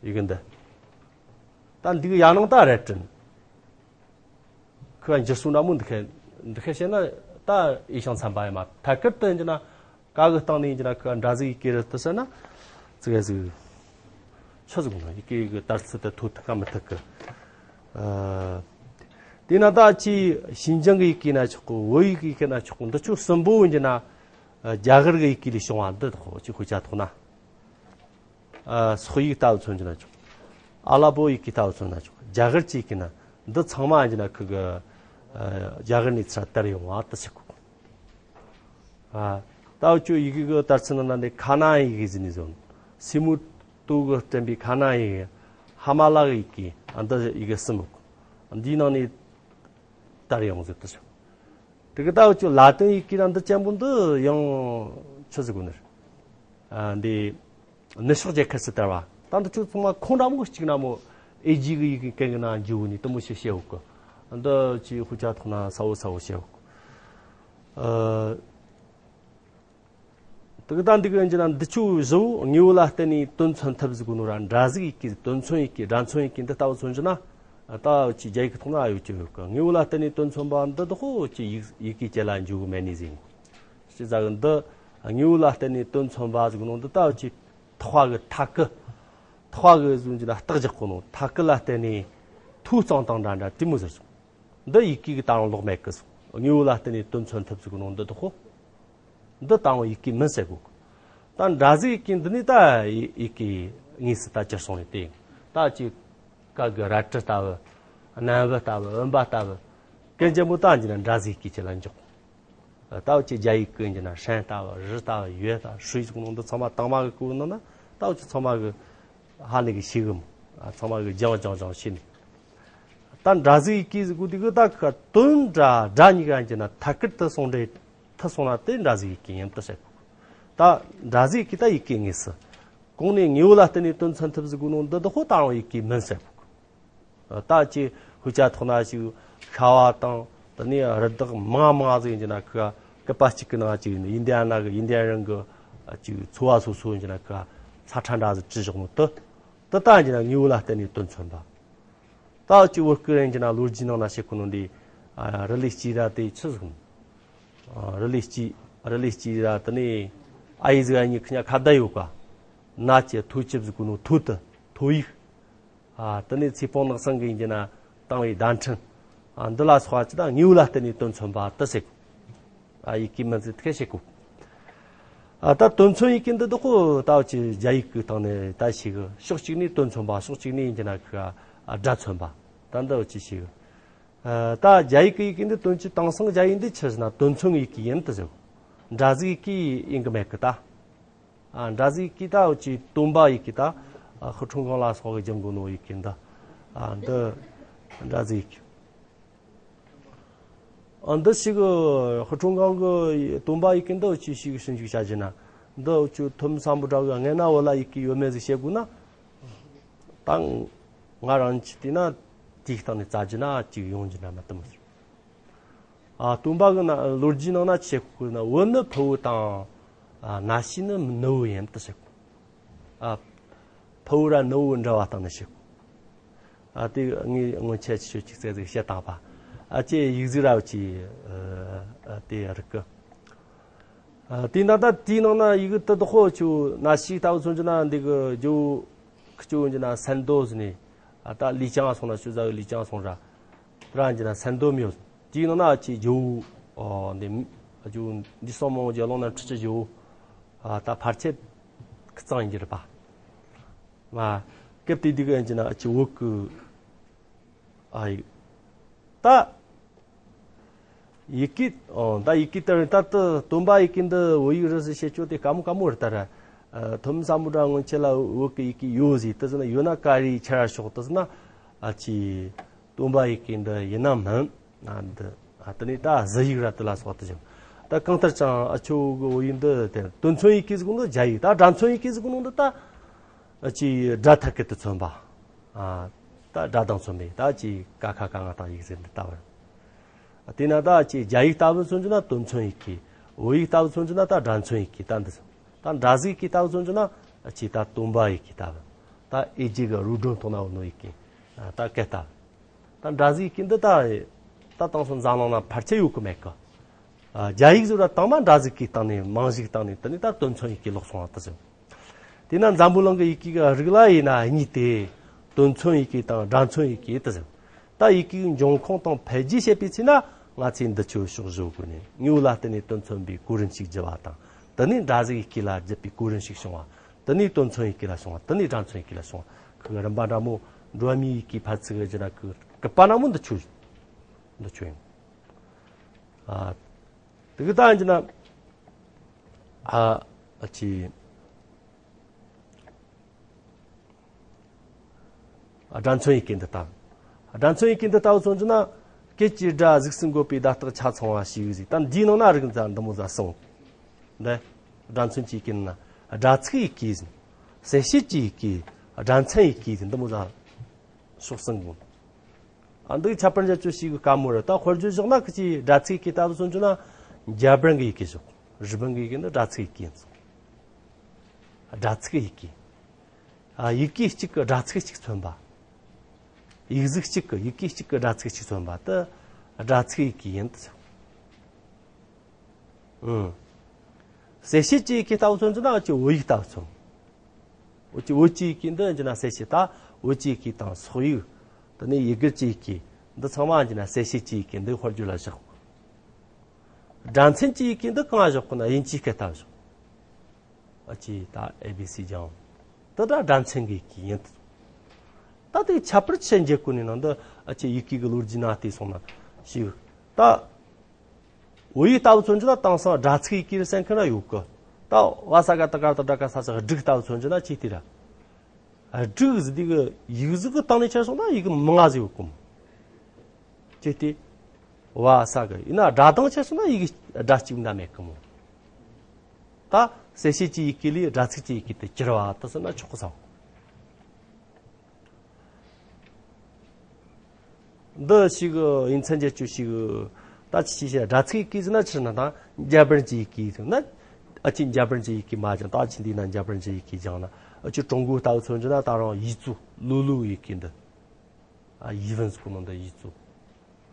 ཡི་གེ་འདི། ད་འདི་གི་ཡང་ནང་ད་རེད་དྲན། ཁི་ག་འགྱུར་སོང་འདྲ་མོ་འདི་ཁེ་འདི་ཁེ་བཤད་ན་ད་ཡིག་ཤང་ཚན་པ་ཡིན་མ། ཐད་ཀར་དུ་ཡིན་གྱི་ན་ཀ་གི་སྟེང་ནས་ཡིན་གྱི་ན་ཁི་ག་འདྲ་ཟིག་ཡི་གེ་རེད་དུ་ཟེར་ན་ཙི་གེ་ཟིག་ཆི་ཟིག་ན་ཡི་གེ་གི་དར་ཚིགས་དེ་ཐོ་ཐུག་ག་མི་ཐུག་གི་ཨ། དེས་ན་ད་ཅི་ཞིན་ཅང་གི་ཡི་གེ་ན་ཆོག་གི་བོད་ཡིག་གི་ཡི་གེ་ན་ཆོག་གི་འདི་ཆོ་གསུམ་པོ་ཡིན་གྱི་ན། ཨ། རྒྱ་གར་གི་ཡི་གེ་ལས་བྱུང་བ་འདི་དག་ཅིག་དཔེ་ཆ་ཐོག་ན། ཨ། སོག་ཡིག་ལྟ་བུ་མཚོན་གྱི་ན་ཆོག་ཨ་ལ་པོ་ཡི་གེ་ལྟ་བུ་མཚོན་ན་ཆོག་རྒྱ་གར་གྱི་ཡི་གེ་ན་འདི་ཚང་མ་ཡིན་གྱི་ན་ཁི་གི། ཨ། རྒྱ་གར་ནས་ཚུར་དར་ཡོང་བ་དུ་ཆགས་གོ་ཨ། ལྟ་བུ་ཅིག་ཡི་གེ་གི་དར་ཚིགས་ནང་ན་ནི་ཁ་ན་ཡི་གེ་ཟེར་ནས་བཟོ། སི་མུ་ཏོ་གིས་བསྐྲུན་པའི་ཁ་ན་ཡི་གེ་ཧ་མ་ལ་གི་ཡི་གེ་ཨ་འདི་ཡི་གེ་གསུམ་ཡོད་གོ་འདིའི་ནང་ནས་དར་ཡོང་ཟེར་དུ་ཆོག་དེ་གི་ལྟ་བུ་ཅིག་ལ་ཏིང་ཡི་གེ་ར་འདི་ཅན་པོ་འདི་ཡང་ཆི་ཟིག་གོ་ནི་རེད། ཨ། འདི་ནུབ་ཕྱོགས་རྒྱལ་ཁབ་སུ་དར་བ། ད་འདི་ཆོ་ཚང་མ་ཁོང་འདྲ་མོ་གཅིག་ན་མོ། ཨེ་ཇི་གི་ཡི་གེ་གན་གི་ནང་འཇུག་ནི་དེ་མོ་ཞིག་བཤད་འོག་གི། འདི་ཅི་ཧུ་ཅག་ཐོག་ན་ས་བོ་ས་བོ་བཤད་འོག་གི། ཨ། དེ་གི་ད་འདི་གི་འཇི་ན་འདི་ཆུ་བཞི་བོ་དངོས་པོ་ལ་བརྟེན་ནས་དོན་མཚོན་ཐབས་ཟིག་གོ་ནོ་ར། འདྲ་ཟིག་ཡི་གེ་དོན་མཚོན་ཡི་གེ་སྒྲ་མཚོན་ཡི་གེ་འདི་ལྟ་བུ་མཚོན་རྒྱུ་ན། ད་ཅི་རྒྱ་ཡིག་གི་ཐོག་ན་ཨ་ཡོད་ཀྱི་ཡོད་གི། དངོས་པོ་ལ་བརྟེན་ནས་དོན་མཚོན་པ་འདི་དག་ཧོ་ཅི་ཡིག་ཡི་གེ་སྐྱེ་ལ་འཇུག་གི་མེད་ནི་ཟིག། ཅི་ཟ་གི་འདི་དངོས་པོ་ལ་བརྟེན་ནས་དོན་མཚོན་པ་ཟིག་གོ་ནོ་འདི་ལྟ་བུ་ཅི་ཐག་གི་ཐག་གི་ཐག་གི་ཟུང་འཇི་ན་རྟགས་རྒྱག་གོ་ནོ་ཐག་གི་ལ་བརྟེན་ནས་ཐུག་གཙང་དང་འདྲ་འདྲ་དེ་མོ་ཟེར་སོང་། འདི་ཡི་གེ་གི་ད་རུང་ལོག་མེད་གི་སོང་། དངོས་པོ་ལ་བརྟེན་ནས་དོན་མཚོན་ཐབས་ཟིག་གོ་ནོ་འདི་དག་ཧོ། འདི་ད་རུང་ཡི་གེ་མིན་ཟེར་གོ། ད་འདྲ་ཟིག་ཡི་གེ་འདི་ནི་ད་ཡི་ཡི་གེ་དངོས་སུ་ད་གྱུར་སོང་ནས་དེ། ད་ཅི་ཀ་གི་རལ་གྲི་ལྟ་བུ། སྣམ་བུ་ལྟ་བུ། འོན་པ་ལྟ་བུ། ཀན་ཅན་པོ་ད་འཇི་ན་འདྲ་ཟིག་ཡི་གེ་ཅི་ལ་འཇོག། ད་བོ་ཅི་རྒྱ་ཡིག་གི་འཇི་ན་ཧྲན་ལྟ་བུ། རི་ལྟ་བུ། ཡོས་ལྟ་བུ། ཧྲུའི་ཟིག་ནང་འདི་ཚང་མ་དང་མ་གི་གོ་ནོ་ན་ད་བོ་ཅི་ཚང་མ་གི་ཧ་ལས་གི་ཤེས་གི་མོ། ཚང་མ་གི་སྦྱང་སྦྱང་སྦྱང་ཤེས་ནི། ད་འདྲ་ཟིག་ཡི་གེ་ཟིག་གོ་དེ་གི་ད་ཁ་དོན་འདྲ་འདྲ་གཉིས་ཀ་འཇི་ན་ཐད་ཀར་དུ་ཟུང་འབྲེལ་ཐུབ་སོང་ན་དེ་འདྲ་ཟིག་ཡི་གེ་ཡིན་དུ་ཟེར་གོ། ད་འདྲ་ཟིག་ཡི་གེ་ད་ཡི་གེ་དངོས་སུ་གོང་ནས་དངོས་པོ་ལ་བརྟེན་ནས་དོན་མཚོན་ཐབས་ཟིག་གོ་ནོ་འདི་དག་ཧོ་ད་རུང་ཡི་གེ་མིན་ཟེར་གོ། ད་ཅི་ཧུ་ཅག་ཐོག་ན་ཞིག་ཤྭ་བ་དང་དེ་ནས་རི་དྭགས་མང་མང་ཟིག་ཡིན་གྱི་ན་ཁི་ག་པ་གཅིག་གི་ནང་ཅིག་ཡིན་ཨིན་ཌི་ཡ་ན་གི་ཨིན་ཌི་ཡ་རང་གི་ཅིག་འཚོ་བ་སོ་སོ་ཡིན་གྱི་ན་ཁི་ག་ས་ཁྲ་འདྲ་ཟིག་བྲིས་བཞག་ནོ་དེ་དེ་ད་ཡིན་གྱི་ན་དངོས་པོ་ལ་བརྟེན་ནས་དོན་མཚོན་པ། ད་ཅི་བོད་སྐད་ཡིན་གྱི་ན་ལོ་རྒྱུས་ནང་ན་བཤད་གོ་ནོ་འདི་རི་ལི་སྐྱེས་ར་དེ་ཆི་ཟིག་ནོ། རི་ལི་སྐྱེས་རི་ལི་སྐྱེས་ར་དེ་ནས་ཨ་ཡེ་ཟིག་ཨ་ཉི་ཁི་ཉ་ཁ་བརྡ་ཡོད་ཀ། ན་ཅི་ཐོ་ཅི་ཟིག་གོ་ནོ་ཐོ་དེ་ཐོ་ཡིག། ཨ། དེ་ནས་ཚེ་སྤོང་ནག་སང་གི་ཡིན་གྱི་ན་བཏང་བའི་བརྡ་འཕྲིན། ཨ། འདི་ལ་སོགས་པ་ཅི་ད་དངོས་པོ་ལ་བརྟེན་ནས་དོན་མཚོན་པ་དེ་ཟེར་གོ། ཨ། ཡི་གེ་མིན་ཟེར་ཐུག་ཤེས་གོ། ཨ། ད་དོན་མཚོན་ཡི་གེ་འདི་དག་གོ་ད་བོ་ཅི་རྒྱ་ཡིག་གི་སྟེང་ནས་ད་ཞིག་ཕྱོགས་གཅིག་ནས་དོན་མཚོན་པ་ཕྱོགས་གཅིག་ནས་ཡིན་གྱི་ན་ཁི་ག་སྒྲ་མཚོན་པ་ད་འདི་བོ་ཅི་ཞིག། ཨ། ད་རྒྱ་ཡིག་གི་ཡི་གེ་འདི་དོན་གྱི་དེང་སང་རྒྱ་ཡིག་འདི་ཆི་ཟེར་ན་དོན་མཚོན་ཡི་གེ་ཡིན་དུ་ཟེར་གོ། འདྲ་ཟིག་ཡི་གེ་ཡིན་གི་མེད་གི་ད། ཨ། འདྲ་ཟིག་གི་ད་འུ་ཅི་སྟོན་པ་ཡི་གེ་ད། ཨ། ཧུ་ཁྲུང་ཁང་ལ་སོགས་ཀྱི་སྦྱང་དགོས་ནོ་ཡི་གེ་འདི། ཨ། འདི་འདྲ་ཟིག་གི། ཨ། འདི་ཞིག་ཧུ་ཁྲུང་ཁང་གི་སྟོན་པ་ཡི་གེ་འདི་འུ་ཅི་ཞིག་ཞིབ་འཇུག་བྱ་རྒྱུ་ན། འདི་འུ་ཅི་ཐུ་མི་སམ་བྷོ་ཊ་གི་སྔན་ན་བོད་ལ་ཡི་གེ་ཡོད་མེད་ཟིག་བཤད་དགོས་ན། ད་ང་རང་ཅི་བལྟས་ན་དེའི་སྟེང་ནས་བཙལ་རྒྱུ་ན་ཅིག་ཡོང་རྒྱུ་ན་མ་གཏོགས་མ་རེད། ཨ། སྟོན་པ་གི་ན་ལོ་རྒྱུས་ནང་ན་ཆི་བཤད་གོ་ན་བོད་ནི་ཕུ་བོ་དང་། ཨ། ན་ཤི་ནི་ནུ་བོ་ཡིན་དུ་བཤད་གོ། ཨ། ཕུ་བོ་ར་ནུ་བོ་འདྲ་བ་སྟེང་ནས་བཤད་གོ། ཨ། དེ་ངས་སྔོན་ཆད་ཆི་ཆོད་ཅིག་ཙེ་ཟིག་བཤད་བཏང་པ། ཨ། ཅེ་ཡིག་གཟུགས་ར་བ་ཅི། ཨ། དེ་རིག་གི། ཨ། དེ་ན་ད་དེའི་ནང་ན་ཡི་གེ་དེ་དག་ཧོ་ཆུ་ན་ཤི་ལྟ་བུ་མཚོན་རྒྱུ་ན་འདི་གི་ཇོ་ཁི་ཆུ་ཡིན་རྒྱུ་ན་སན་དོ་ཟེར་ནས། ཨ། ད་ལི་ཅང་སོང་ན་ཆུ་ཟ་གི་ལི་ཅང་སོང་ར། དེ་ར་ཡིན་རྒྱུ་ན་སན་དོ་མིའོ། དེའི་ནང་ན་ཅི་ཇོ། ཨོ། འདི་ཇོ་འདི་སོང་མོ་ཇོ་ལོང་ན་ཁྲི་ཆུ་ཇོ། ཨ། ད་ཕལ་ཆེར་ཁི་གཙང་ཡིན་རྒྱུ་རེད་པ། མ། སྐབས་དེ་དུས་ཀྱི་ཡིན་རྒྱུ་ན་ཅི་བོད་ཀྱི། ཨ་ཡིག་ད། ཡི་གེ། ཨོ། ད་ཡི་གེ་དེ་ད་ལྟ་སྟོན་པ་ཡི་གེ་འདི་བོད་ཡིག་རེད་ཟེར་བཤད་ཆོག་དེ་དཀའ་མོ་དཀའ་མོ་རེད་ད་ར། ཨ། ཐུ་མི་སམ་བྷོ་ཊ་སྔོན་ཆད་ལ་བོད་ཀྱི་ཡི་གེ་ཡོད་ཟེར་དེ་ཟེར་ན་ཡོད་ན་ག་རེ་ཁྱེར་ར་ཤོག་དེ་ཟེར་ན། ཨ་ཅི། སྟོན་པ་ཡི་གེ་འདི་ཡིན་ན་མིན། ཨ། འདི། ཨ། དེ་ནས་ད་གཟི་ཡིག་ར་དེ་ལ་སོགས་དེ་བཞིན། ད་གང་ལྟར་ཀྱང་ཨ་ཆོ་གི་བོད་ཡིག་འདི་དེ་དོན་མཚོན་ཡི་གེ་ཟེར་གོ་ནོ་རྒྱ་ཡིག་ད་སྒྲ་མཚོན་ཡི་གེ་ཟེར་གོ་ནོ་འདི་ད། ཨ་ཅི་སྒྲ་ཐད་ཀར་དུ་མཚོན་པ། ཨ། ད་སྒྲ་དང་མཚོན་པའི་ད་ཅི་ཀ་ཁ་ག་ང་དང་ཡིག་ཟེར་འདི་ལྟ་བུ། དེས་ན་ད་ཅི་རྒྱ་ཡིག་ལྟ་བུ་མཚོན་རྒྱུ་ན་དོན་མཚོན་ཡི་གེ། བོད་ཡིག་ལྟ་བུ་མཚོན་རྒྱུ་ན་ད་སྒྲ་མཚོན་ཡི་གེ་ད་འདི་ཟེར། ད་འདྲ་ཟིག་ཡི་གེ་ལྟ་བུ་མཚོན་རྒྱུ་ན་ཅི་ད་སྟོན་པ་ཡི་གེ་ལྟ་བུ། ད་ཨེ་ཇི་གི་རུ་སྒྲོན་ཐོག་ན་འོ་ནོ་ཡི་གེ། ད་སྐད་ལྟ་བུ། ད་འདྲ་ཟིག་ཡི་གེ་འདི་ད། ད་དེང་སང་འཛམ་གླིང་ན་ཕལ་ཆེར་ཡོད་གི་མེད་གི། ཨ། རྒྱ་ཡིག་ཟེར་བ་དང་མ་འདྲ་ཟིག་གི་སྟེང་ནས་མང་ཟིག་སྟེང་ནས་དེ་ནས་ད་དོན་མཚོན་ཡི་གེ་ལོག་སོང་བ་དེ་ཟེར། དེས་ན་འཛམ་བུ་གླིང་གི་ཡི་གེ་གི་རིགས་ལ་ཡིན་ན་གཉིས་ཏེ། དོན་མཚོན་ཡི་གེ་དང་སྒྲ་མཚོན་ཡི་གེ་དེ་ཟེར། ད་ཡི་གེའི་འབྱུང་ཁུངས་དང་འཕེལ་རྒྱས་བཤད་པའི་ཚེ་ན་ང་ཚོས་འདི་ཆོ་ཕྱོགས་བཞི་གོ་ནས་དངོས་པོ་ལ་བརྟེན་ནས་དོན་མཚོན་པའི་གོ་རིམ་ཞིག་བརྒྱུད་པ་དང་དེ་ནས་འདྲ་ཟིག་ཡི་གེ་ལ་བརྒྱུད་པའི་གོ་རིམ་ཞིག་བྱུང་བ། དེ་ནས་དོན་མཚོན་ཡི་གེ་ལ་བྱུང་བ། དེ་ནས་སྒྲ་མཚོན་ཡི་གེ་ལ་བྱུང་བ། ཁོ་གི་རིམ་པ་འདྲ་མོ་འགྲོ་བ་མིའི་ཡི་གེའི་ཕར་ཚུར་གི་རྒྱུད་ན་གི་གི་པ་ན་མོ་འདི་ཆོ། འདི་ཆོ་ཡིན། ཨ། དེ་གི་ད་ཡིན་ན། ཨ། ཨ་ཅི། ཨ། སྒྲ་མཚོན་ཡི་གེ་འདི་ལྟ། སྒྲ་མཚོན་ཡི་གེ་འདི་ལྟ་བུ་མཚོན་རྒྱུ་ན། སྐད་ཀྱི་སྒྲ་གཟུགས་སུ་འགོད་པའི་བརྡ་རྟགས་ཆ་ཚང་བ་ཞིག་ཡོད་ཟིག་ད་འདིའི་ནང་ན་རིགས་འཛིན་འདི་མོ་ཟ་གསུངས། འདི། སྒྲ་མཚོན་གྱི་ཡི་གེ་ནང་ན། སྒྲ་ཚིག་ཡི་གེ་ཟིན། གསལ་བྱེད་ཀྱི་ཡི་གེ། སྒྲ་མཚན་ཡི་གེ་ཟིན་འདི་མོ་ཟ། ཕྱོགས་གསུམ་གོ། ཨ་འདི་ཁྱད་པར་འཇལ་ཆོག་ཞིག་གི་དཀའ་མོ་རེད། ད་དཔེར་བརྗོད་བཞག་ན་ཁི་ཅི་སྒྲ་ཚིག་གི་ལྟ་བུ་མཚོན་རྒྱུ་ན་འཇར་པན་གི་ཡི་གེ་བཞག་རི་པིན་གི་ཡི་གེ་འདི་སྒྲ་ཚིག་ཡི་གེ་ཡིན་སོང་། སྒྲ་ཚིག་ཡི་གེ། ཨ་ཡི་གེ་གཅིག་གི་སྒྲ་ཚིག་གཅིག་མཚོན་པ། ཡིག་གཟུགས་གཅིག་གི་ཡི་གེ་གཅིག་གི་སྒྲ་ཚིག་གཅིག་མཚོན་པ་དེ་སྒྲ་ཚིག་ཡི་གེ་ཡིན་ཏེ། ཨང་། གསལ་བྱེད་ཀྱི་ཡི་གེ་ལྟ་བུ་མཚོན་རྒྱུ་ན་ཨ་ཅེ་བོད་ཡིག་ལྟ་བུ་མཚོན། འོ་ཅེ་བོད་ཀྱི་ཡི་གེ་འདི་ཡིན་རྒྱུ་ན་གསལ་བྱེད་ད་བོད་ཀྱི་ཡི་གེ་དང་སོག་ཡིག་དེ་ནས་ཡུ་གུར་གྱི་ཡི་གེ་འདི་ཚང་མ་ཡིན་རྒྱུ་ན་གསལ་བྱེད་ཀྱི་ཡི་གེ་འདི་དཔེར་བརྗོད་ལ་བཞག་སྒྲ་མཚན་གྱི་ཡི་གེ་འདི་གང་བཞག་གོ་ན་དབྱིན་ཇིའི་སྐད་ལྟ་བུ་བཞག་ཨ་ཅེ་ད་ཨེ་བི་སི་ལྗང་། དེ་ད་སྒྲ་མཚན་གྱི་ཡི་གེ་ཡིན། ད་དེ་ཁྱད་པར་ཆེ་འཇལ་གོ་ནི་ནང་དུ་ཨ་ཅེ་ཡི་གེ་གི་ལོ་རྒྱུས་ན་བལྟས་སོང་ན་ཞིག་ད། བོད་ཡིག་ལྟ་བུ་མཚོན་རྒྱུ་ན་དེང་སང་སྒྲ་ཚིག་ཡི་གེ་རེད་ཟེར་མཁན་ར་ཡོད་གི། ད་བ་ས་ག་ཏ་ག་ཏ་ཏྲ་ཀ་ས་ས་སྒྲིག་ལྟ་བུ་མཚོན་རྒྱུ་ན་ཅི་སྟེ་ར། སྒྲིག་ཟེར་དེ་གི་ཡིག་གཟུགས་གི་སྟེང་ནས་ཁྱེར་སོང་ན་ཡི་གེ་མང་ང་ཟིག་ཡོད་གི་མོ། ཅི་སྟེ། བ་ས་གི་ཡིན་ན་སྒྲ་གདངས་ཁྱེར་སོང་ན་ཡི་གེ་སྒྲ་གཅིག་འདྲ་མེད་གི་མོ། ད་གསལ་བྱེད་ཀྱི་ཡི་གེ་ལས་སྒྲ་ཚིག་ཀྱི་ཡི་གེ་དེ་གྱུར་བ་དེ་ཟེར་ན་ཆོག་གི་ས། འདི་ཞིག་ཡིག་མཚན་འཇལ་རྒྱུ་ཞིག་ད་ཅི་ཞིག་བཤད་སྒྲ་ཚིག་ཡི་གེ་ཟེར་ན་ཕྱིར་ན་ད་འཇར་པན་གྱི་ཡི་གེ་ཟེར་ན། ཨ་ཅེ་འཇར་པན་གྱི་ཡི་གེ་མ་སྦྱངས་ད་ཨ་ཅེ་འདི་ན་འཇར་པན་གྱི་ཡི་གེ་སྦྱངས་ན་ཨ་ཅེ་ཀྲུང་གོའི་ལྟ་བུ་མཚོན་རྒྱུ་ན་ད་རུང་ཡིག་གཟུགས་ལུགས་ལུགས་ཡི་གེ་འདི། ཨ་ཡིག་ཝུན་ཟེར་གོ་ནོ་འདི་ཡིག་གཟུགས།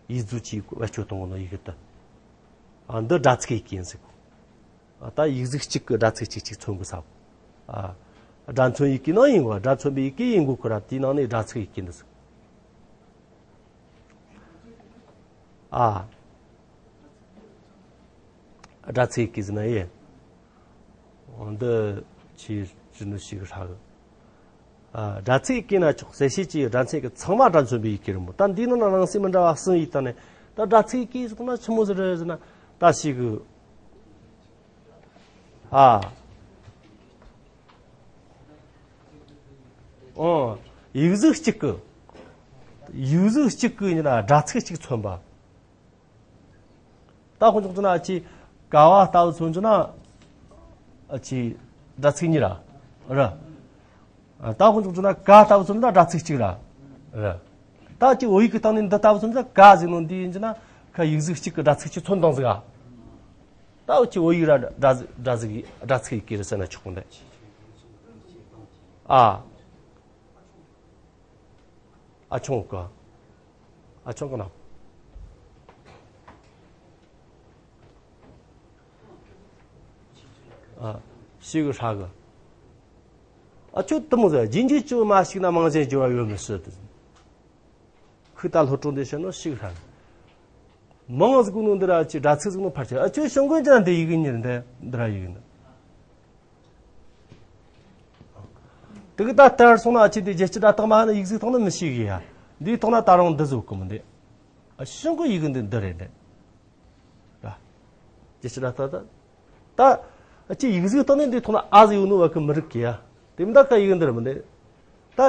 ཡིག་གཟུགས་ཀྱིས་བེད་སྤྱོད་གཏོང་གོ་ནོ་ཡི་གེ་དེ། ཨ་འདི་སྒྲ་ཚིག་ཡི་གེ་ཡིན་ཟེར་གོ། ཨ་ད་ཡིག་གཟུགས་གཅིག་གི་སྒྲ་ཚིག་གཅིག་གཅིག་མཚོན་དགོས་ས་གོ། ཨ་སྒྲ་མཚོན་ཡི་གེ་ནང་ཡིན་གོ་སྒྲ་མཚོན་པའི་ཡི་གེ་ཡིན་དགོས་ཁོ་ར་དེའི་ནང་ནས་སྒྲ་ཚིག་ཡི་གེ་འདི་ཟེར། ཨ་སྒྲ་ཚིག་ཡི་གེ་ཟེར་ན་ཡེ། འོ་འདི་ཆེས་ཅི་ནུ་ཞིག་ཧྲ་གི། ཨ་སྒྲ་ཚིག་ཡི་གེ་ན་ཆོག་གསལ་བྱེད་ཀྱི་སྒྲ་མཚན་གྱི་ཚང་མ་སྒྲ་མཚོན་པའི་ཡི་གེ་རེད་མོ། ད་འདིའི་ནང་ན་ནང་གསེས་མི་འདྲ་བ་གསུམ་ཡོད་ད་ནི་ད་སྒྲ་ཚིག་ཡི་གེ་ཟེར་ན་ཆི་མོ་ཟིག་རེད་ཟེར་ན་ད་ཞིག་གི། ཨ་ཨོ་ཡིག་གཟུགས་གཅིག་གི། ཡིག་གཟུགས་གཅིག་གི་ཡིན་ན་སྒྲ་ཚིག་གཅིག་མཚོན་པ། ད་དཔེར་འཇོག་རྒྱུ་ན་ཨ་ཅེ་ཀ་བ་ལྟ་བུ་མཚོན་རྒྱུ་ན་ཨ་ཅེ་སྒྲ་ཚིག་གཉིས་ར་ར། ད་དཔེར་འཇོག་རྒྱུ་ན་ཀ་ལྟ་བུ་མཚོན་རྒྱུ་ན་སྒྲ་ཚིག་གཅིག་ར་ར། ད་ཨ་ཅེ་བོད་ཡིག་གི་སྟེང་ནས་འདི་ལྟ་བུ་མཚོན་རྒྱུ་ན་ཀ་ཟེར་ནོ་འདི་ཡིན་རྒྱུ་ན་ཁ་ཡིག་གཟུགས་གཅིག་གི་སྒྲ་ཚིག་གཅིག་མཚོན་བཏང་ཟིག་ག་ད་ཨ་ཅེ་བོད་ཡིག་ར་སྒྲ་ཚིག་སྒྲ་ཚིག་ཡི་གེ་རེད་ཟེར་ན་ཆོག་གི་འདི། ཨ། ཨ་ཆུང་གི། ཨ་ཆུང་གི་ན། ཨ་ཞིག་ཧྲ་གི། ཨ་ཆོ་དུ་མོ་ཟེར་རྗེས་འཇུག་ཅུ་མ་ཞིག་ན་མང་ཞན་འགྱུར་བ་ཡོད་མི་སྲིད་དུ། ཁུ་ད་ལྷོ་ཀྲུང་དེ་བཤད་ནོ་ཞིག་ཧྲ་གི། མང་ཟིག་གོ་ནོ་འདི་ར་ཅི་སྒྲ་ཚིག་ཟིག་ནོ་ཕར་ཆེ་ཨ་ཆོ་ཤོང་གོན་ཅན་དེ་ཡི་གེ་ཉེར་འདི་འདི་ར་ཡི་གེ་འདི། དེ་གི་ད་ལྟར་སོང་ན་ཨ་ཅེ་དེ་རྒྱལ་སྤྱི་སྒྲ་རྟགས་མ་ནི་ཡིག་གཟུགས་ཐོག་ནི་མི་ཤེས་གི་ཡ། འདིའི་ཐོག་ན་ད་རུང་འདི་བཟོ་གི་མི་འདི། ཨ་ཤིང་གི་ཡི་གེ་འདི་འདི་རེད་འདི། ར། རྒྱལ་སྤྱི་སྒྲ་རྟགས་ད། ད། ཨ་ཅེ་ཡིག་གཟུགས་ཐོག་ནི་འདིའི་ཐོག་ན་ཨ་ཟིག་ཡོད་ནོ་བ་གི་མི་རིག་གི་ཡ། དེ་མི་ད་ཀ་ཡི་གེ་འདི་རེད་མི་འདི། ད།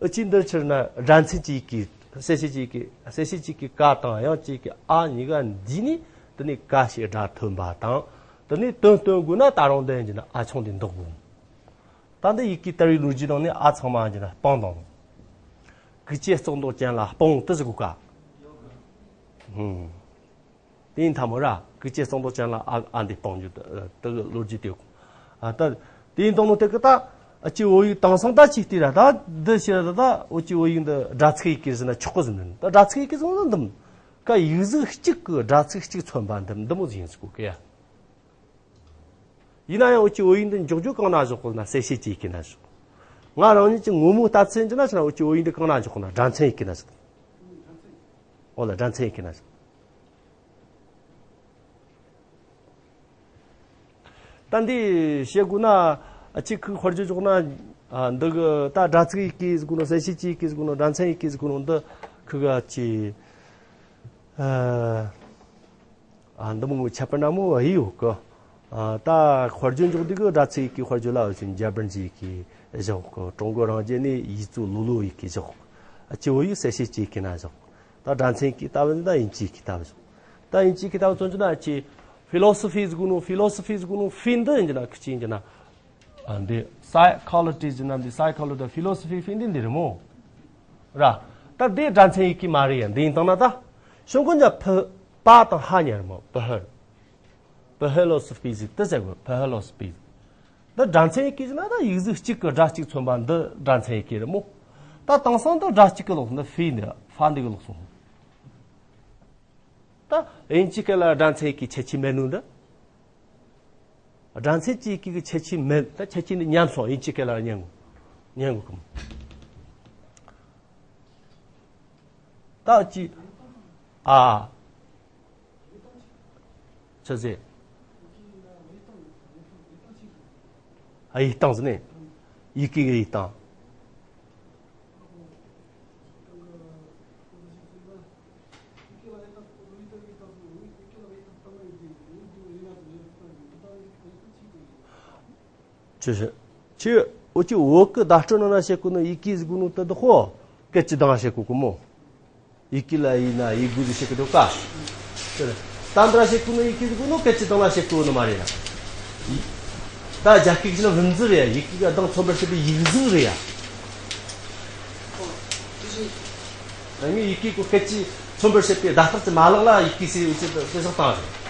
ཨ་ཅེ་འདིར་ཕྱིར་ན་སྒྲ་མཚན་གཅིག་གི་གསལ་བྱེད་གཅིག་གི་གསལ་བྱེད་གཅིག་གི་ཀ་དང་དབྱངས་གཅིག་གི་ཨ་གཉིས་ཀ་འདུས་ནས་དེ་ནས་ཀ་ཞེས་སྒྲ་ཐོན་པ་དང་། དེ་ནས་དོན་སྟོན་དགོས་ན་ད་རུང་འདི་ཡིན་གྱི་ན་ཨ་ཆུང་དེ་འདོགས་དགོས། ད་འདི་ཡི་གེ་དར་བའི་ལོ་རྒྱུས་ནང་ནས་ཨ་ཚང་མ་ཡིན་གྱི་ན་སྤང་དང་། གུག་ཅན་ཙོག་འདོགས་ཅན་ལ་སྤང་དུ་ཟེར་དགོས་ཀ་ཧུམ། དེ་ཡིན་ཐ་མོ་ར་གུག་ཅན་ཙོག་འདོགས་ཅན་ལ་ཨ་ཨ་འདི་སྤང་རྒྱུ་དེ་གི་ལོ་རྒྱུས་དེ། ཨ་ད་དེ་ཡིན་དང་ནོ་དེ་གི་ད་ཨ་ཅེ་བོད་ཡིག་དེང་སང་ད་ཅིག་བལྟས་ར་ད་འདི་ཕྱིར་ད་ད་ཨོ་ཅེ་བོད་ཡིག་འདི་སྒྲ་ཚིག་ཡི་གེ་ཟེར་ན་ཆོག་གི་ཟེར་ནི་ད་སྒྲ་ཚིག་ཡི་གེ་ཟེར་ན་འདི་མོ་ཀ་ཡིག་གཟུགས་གཅིག་གི་སྒྲ་ཚིག་གཅིག་མཚོན་པ་འདི་འདི་མོ་ཟིག་ཡིན་ཟེར་གོ་གི་ཡ། ཡིན་ན་ཡང་ཨོ་ཅེ་བོད་ཡིག་འདི་འཇོག་རྒྱུ་གང་ན་འཇོག་གོ་ན་གསལ་བྱེད་ཀྱི་ཡི་གེ་ན་འཇོག་ང་རང་ཉིད་ཀྱི་ངོ་མའི་ལྟ་ཚུལ་ཡིན་གྱི་ན་ཕྱིར་ན་ཨོ་ཅེ་བོད་ཡིག་འདི་གང་ན་འཇོག་གོ་ན་སྒྲ་མཚན་ཡི་གེ་ན་འཇོག་ཨོ་ལ་སྒྲ་མཚན་ཡི་གེ་ན་འཇོག་ད་འདི་བཤད་དགོས་ན་ཨ་ཅེ་ཁུ་དཔེར་བརྗོད་འཇོག་ན་ཨ་འདི་གི་ད་སྒྲ་ཚིག་ཡི་གེ་ཟེར་གོ་ནོ་གསལ་བྱེད་ཀྱི་ཡི་གེ་ཟེར་གོ་ནོ་སྒྲ་མཚན་ཡི་གེ་ཟེར་གོ་ནོ་འདི་ཁུ་ག་ཅི། ཨ་འདི་མོ་ཁྱད་པར་འདྲ་མོ་ཡི་ཡོད་གི། ཨ་ད་དཔེར་བརྗོད་འཇོག་དུས་གི་སྒྲ་ཚིག་གི་དཔེར་བརྗོད་ལ་འོ་ཅིག་འཇར་པན་གྱི་ཡི་གེ་བཞག་གི། ཀྲུང་གོ་རང་རྒྱལ་ནས་ཡིག་གཟུགས་ལོ་ལོ་ཡི་གེ་བཞག་ཨ་ཅེ་བོད་ཡིག་གསལ་བྱེད་ཀྱི་ཡི་གེ་ན་བཞག་ད་སྒྲ་མཚན་གྱི་ལྟ་བུ་ད་དབྱིན་ཇིའི་གི་ལྟ་བུ་བཞག་ད་དབྱིན་ཇིའི་གི་ལྟ་བུ་མཚོན་རྒྱུ་ན་ཨ་ཅེ་ཕི་ལོ་སོ་ཕི་ཟེར་གོ་ནོ་ཕི་ལོ་སོ་ཕི་ཟེར་གོ་ནོ་ཕི་འདི་ཡིན་རྒྱུ་ན་ཁི་ཅི་ཡིན་རྒྱུ་ན། ཨ་འདི་སའི་ཁོ་ལོ་ཇི་ཟེར་ན་འདི་སའི་ཁོ་ལོ་ཇི་ཕི་ལོ་སོ་ཕི་ཕི་འདི་འདི་རེད་མོ། ར། ད་འདི་སྒྲ་མཚན་ཡི་གེ་མ་རེད་ཡ། འདི་ཡིན་དང་ན་ད། ཤོང་གུ་ཉ་ཕི་པ་དང་ཧ་ཉ་རེད་མོ། པི་ཧི། པི་ཧི་ལོ་སི་པི་ཟིག་དེ་ཟེར་དགོས། པི་ཧི་ལོ་སི་པི་ཟིག་ད་སྒྲ་མཚན་ཡི་གེ་ཟིག་ན་ད་ཡིག་གཟུགས་གཅིག་གི་སྒྲ་གཅིག་མཚོན་པ་འདི་སྒྲ་མཚན་ཡི་གེ་རེད་མོ། ད་དེང་སང་ད་སྒྲ་གཅིག་གི་ལོག་འདི་ཧྥི་འདི་ཧྥ་འདི་གི་ལོག་སོང་། ད་དབྱིན་ཇི་སྐད་ལ་སྒྲ་མཚན་ཡི་གེ་ཁྱད་ཆོས་མེད་ནོ་འདི། སྒྲ་མཚན་གྱི་ཡི་གེ་གི་ཁྱད་ཆོས་མེད། ད་ཁྱད་ཆོས་འདི་ཉམས་སོང་། དབྱིན་ཇི་སྐད་ལ་ཉན་གོ། ཉན་གོ་གི་མོ། ད་ཅི། ཨ། ཆི་ཟེར། ཨ། ཡིག་སྟངས་ཟེར་ནས། ཡི་གེ་གི་ཡིག་སྟངས། ཅི་ཞིག་ཅི། འོ་ཅི་བོད་ཀྱི་བརྡ་སྤྲོད་ནང་ན་བཤད་གོ་ནོ་ཡི་གེ་ཟེར་གོ་ནོ་དེ་དག་ཧོ། སྐད་ཀྱི་གདངས་བཤད་གོ་གི་མོ། ཡི་གེ་ལ་ཡིན་ན་ཡི་གུ་ཟེར་བཤད་གི་འདུག་ག་ད་འདྲ་བཤད་གོ་ནོ་ཡི་གེ་ཟེར་གོ་ནོ་སྐད་ཀྱི་གདངས་ལ་བཤད་གོ་ནོ་མ་རེད་ན། ད་རྒྱ་སྐད་ཀྱི་ན་文字རེད་ཡ། ཡི་གེ་གི་གདངས་མཚོན་པར་བྱེད་པའི་ཡིག་གཟུགས་རེད་ཡ། ཨ་ནི་ཡི་གེ་གི་སྐད་ཀྱི་མཚོན་པར་བྱེད་པའི་བརྡ་རྟགས་ཀྱི་མ་ལག་ལ་ཡི་གེ་ཟེར་ཡོད་ཅེས་དཔེ་བཞག་སྟངས་རེད།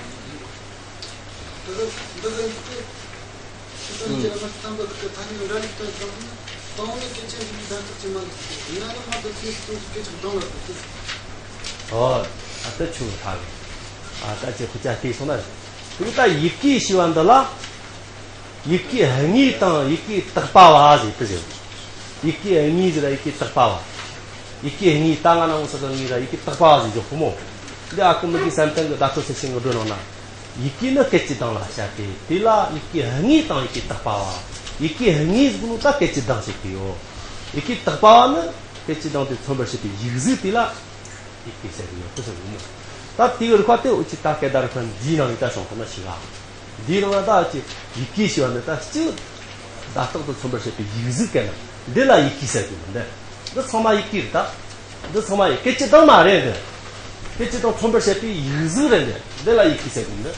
ཨོ། ཨ་ད་ཆུ་ཧ་གི། ཨ་ད་ཅི་ཁུ་ཅག་བལྟས་སོང་ན། དེ་ད་ཡི་གེ་ཞེས་པ་འདི་ལ། ཡི་གེ་དངོས་དང་ཡི་གེ་དག་པ་བ་ཟེར་དེ་ཟེར། ཡི་གེ་དངོས་ཟེར་ཡི་གེ་དག་པ་བ། ཡི་གེ་དངོས་ད་ང་ན་འོང་ས་གི་དངོས་ར་ཡི་གེ་དག་པ་བ་ཟེར་ཇོ་ཕུ་མོ། འདི་ཨ་ཀུ་མི་གི་བསམ་གཏན་གི་བརྡ་སྤྲོད་ཚད་ཤིང་གི་འགྲོ་ནང་ན། ཡི་གེ་ནི་སྐད་ཀྱི་གདངས་ལ་བཤད་དེ། དེ་ལ་ཡི་གེ་དངོས་དང་ཡི་གེ་དག་པ་བ། ཡི་གེ་དངོས་ཟེར་གོ་ནོ་ད་སྐད་ཀྱི་གདངས་བཤད་ཀྱི་ཡོད། ཡི་གེ་དག་པ་བ་ནི་སྐད་ཀྱི་གདངས་དེ་མཚོན་པར་བྱེད་པའི་ཡིག་གཟུགས་དེ་ལ་ཡི་གེ་ཟེར་གི་ཡོད་དེ་ཟེར་གི་ཡོད། ད་དེའི་རིགས་པ་དེ་འུ་ཅི་ད་སྐད་བརྡ་རིག་པ་འདིའི་ནང་ནས་ད་བྱུང་ཐུབ་ན་ཞིག་ཨ། འདིའི་ནང་ན་ད་ཅི་ཡི་གེ་ཞེས་པ་འདི་ད་གཅིག་བརྡ་རྟགས་དང་མཚོན་པར་བྱེད་པའི་ཡིག་གཟུགས་སྐད་ན་འདི་ལ་ཡི་གེ་ཟེར་གི་ཡོད་འདི། འདི་ཚང་མ་ཡི་གེ་རེད་ད། འདི་ཚང་མ་ཡི་སྐད་ཀྱི་གདངས་མ་རེད་འདི། སྐད་ཀྱི་གདངས་མཚོན་པར་བྱེད་པའི་ཡིག་གཟུགས་རེད་འདི། འདི་ལ་ཡི་གེ་ཟེར་གི་འདི།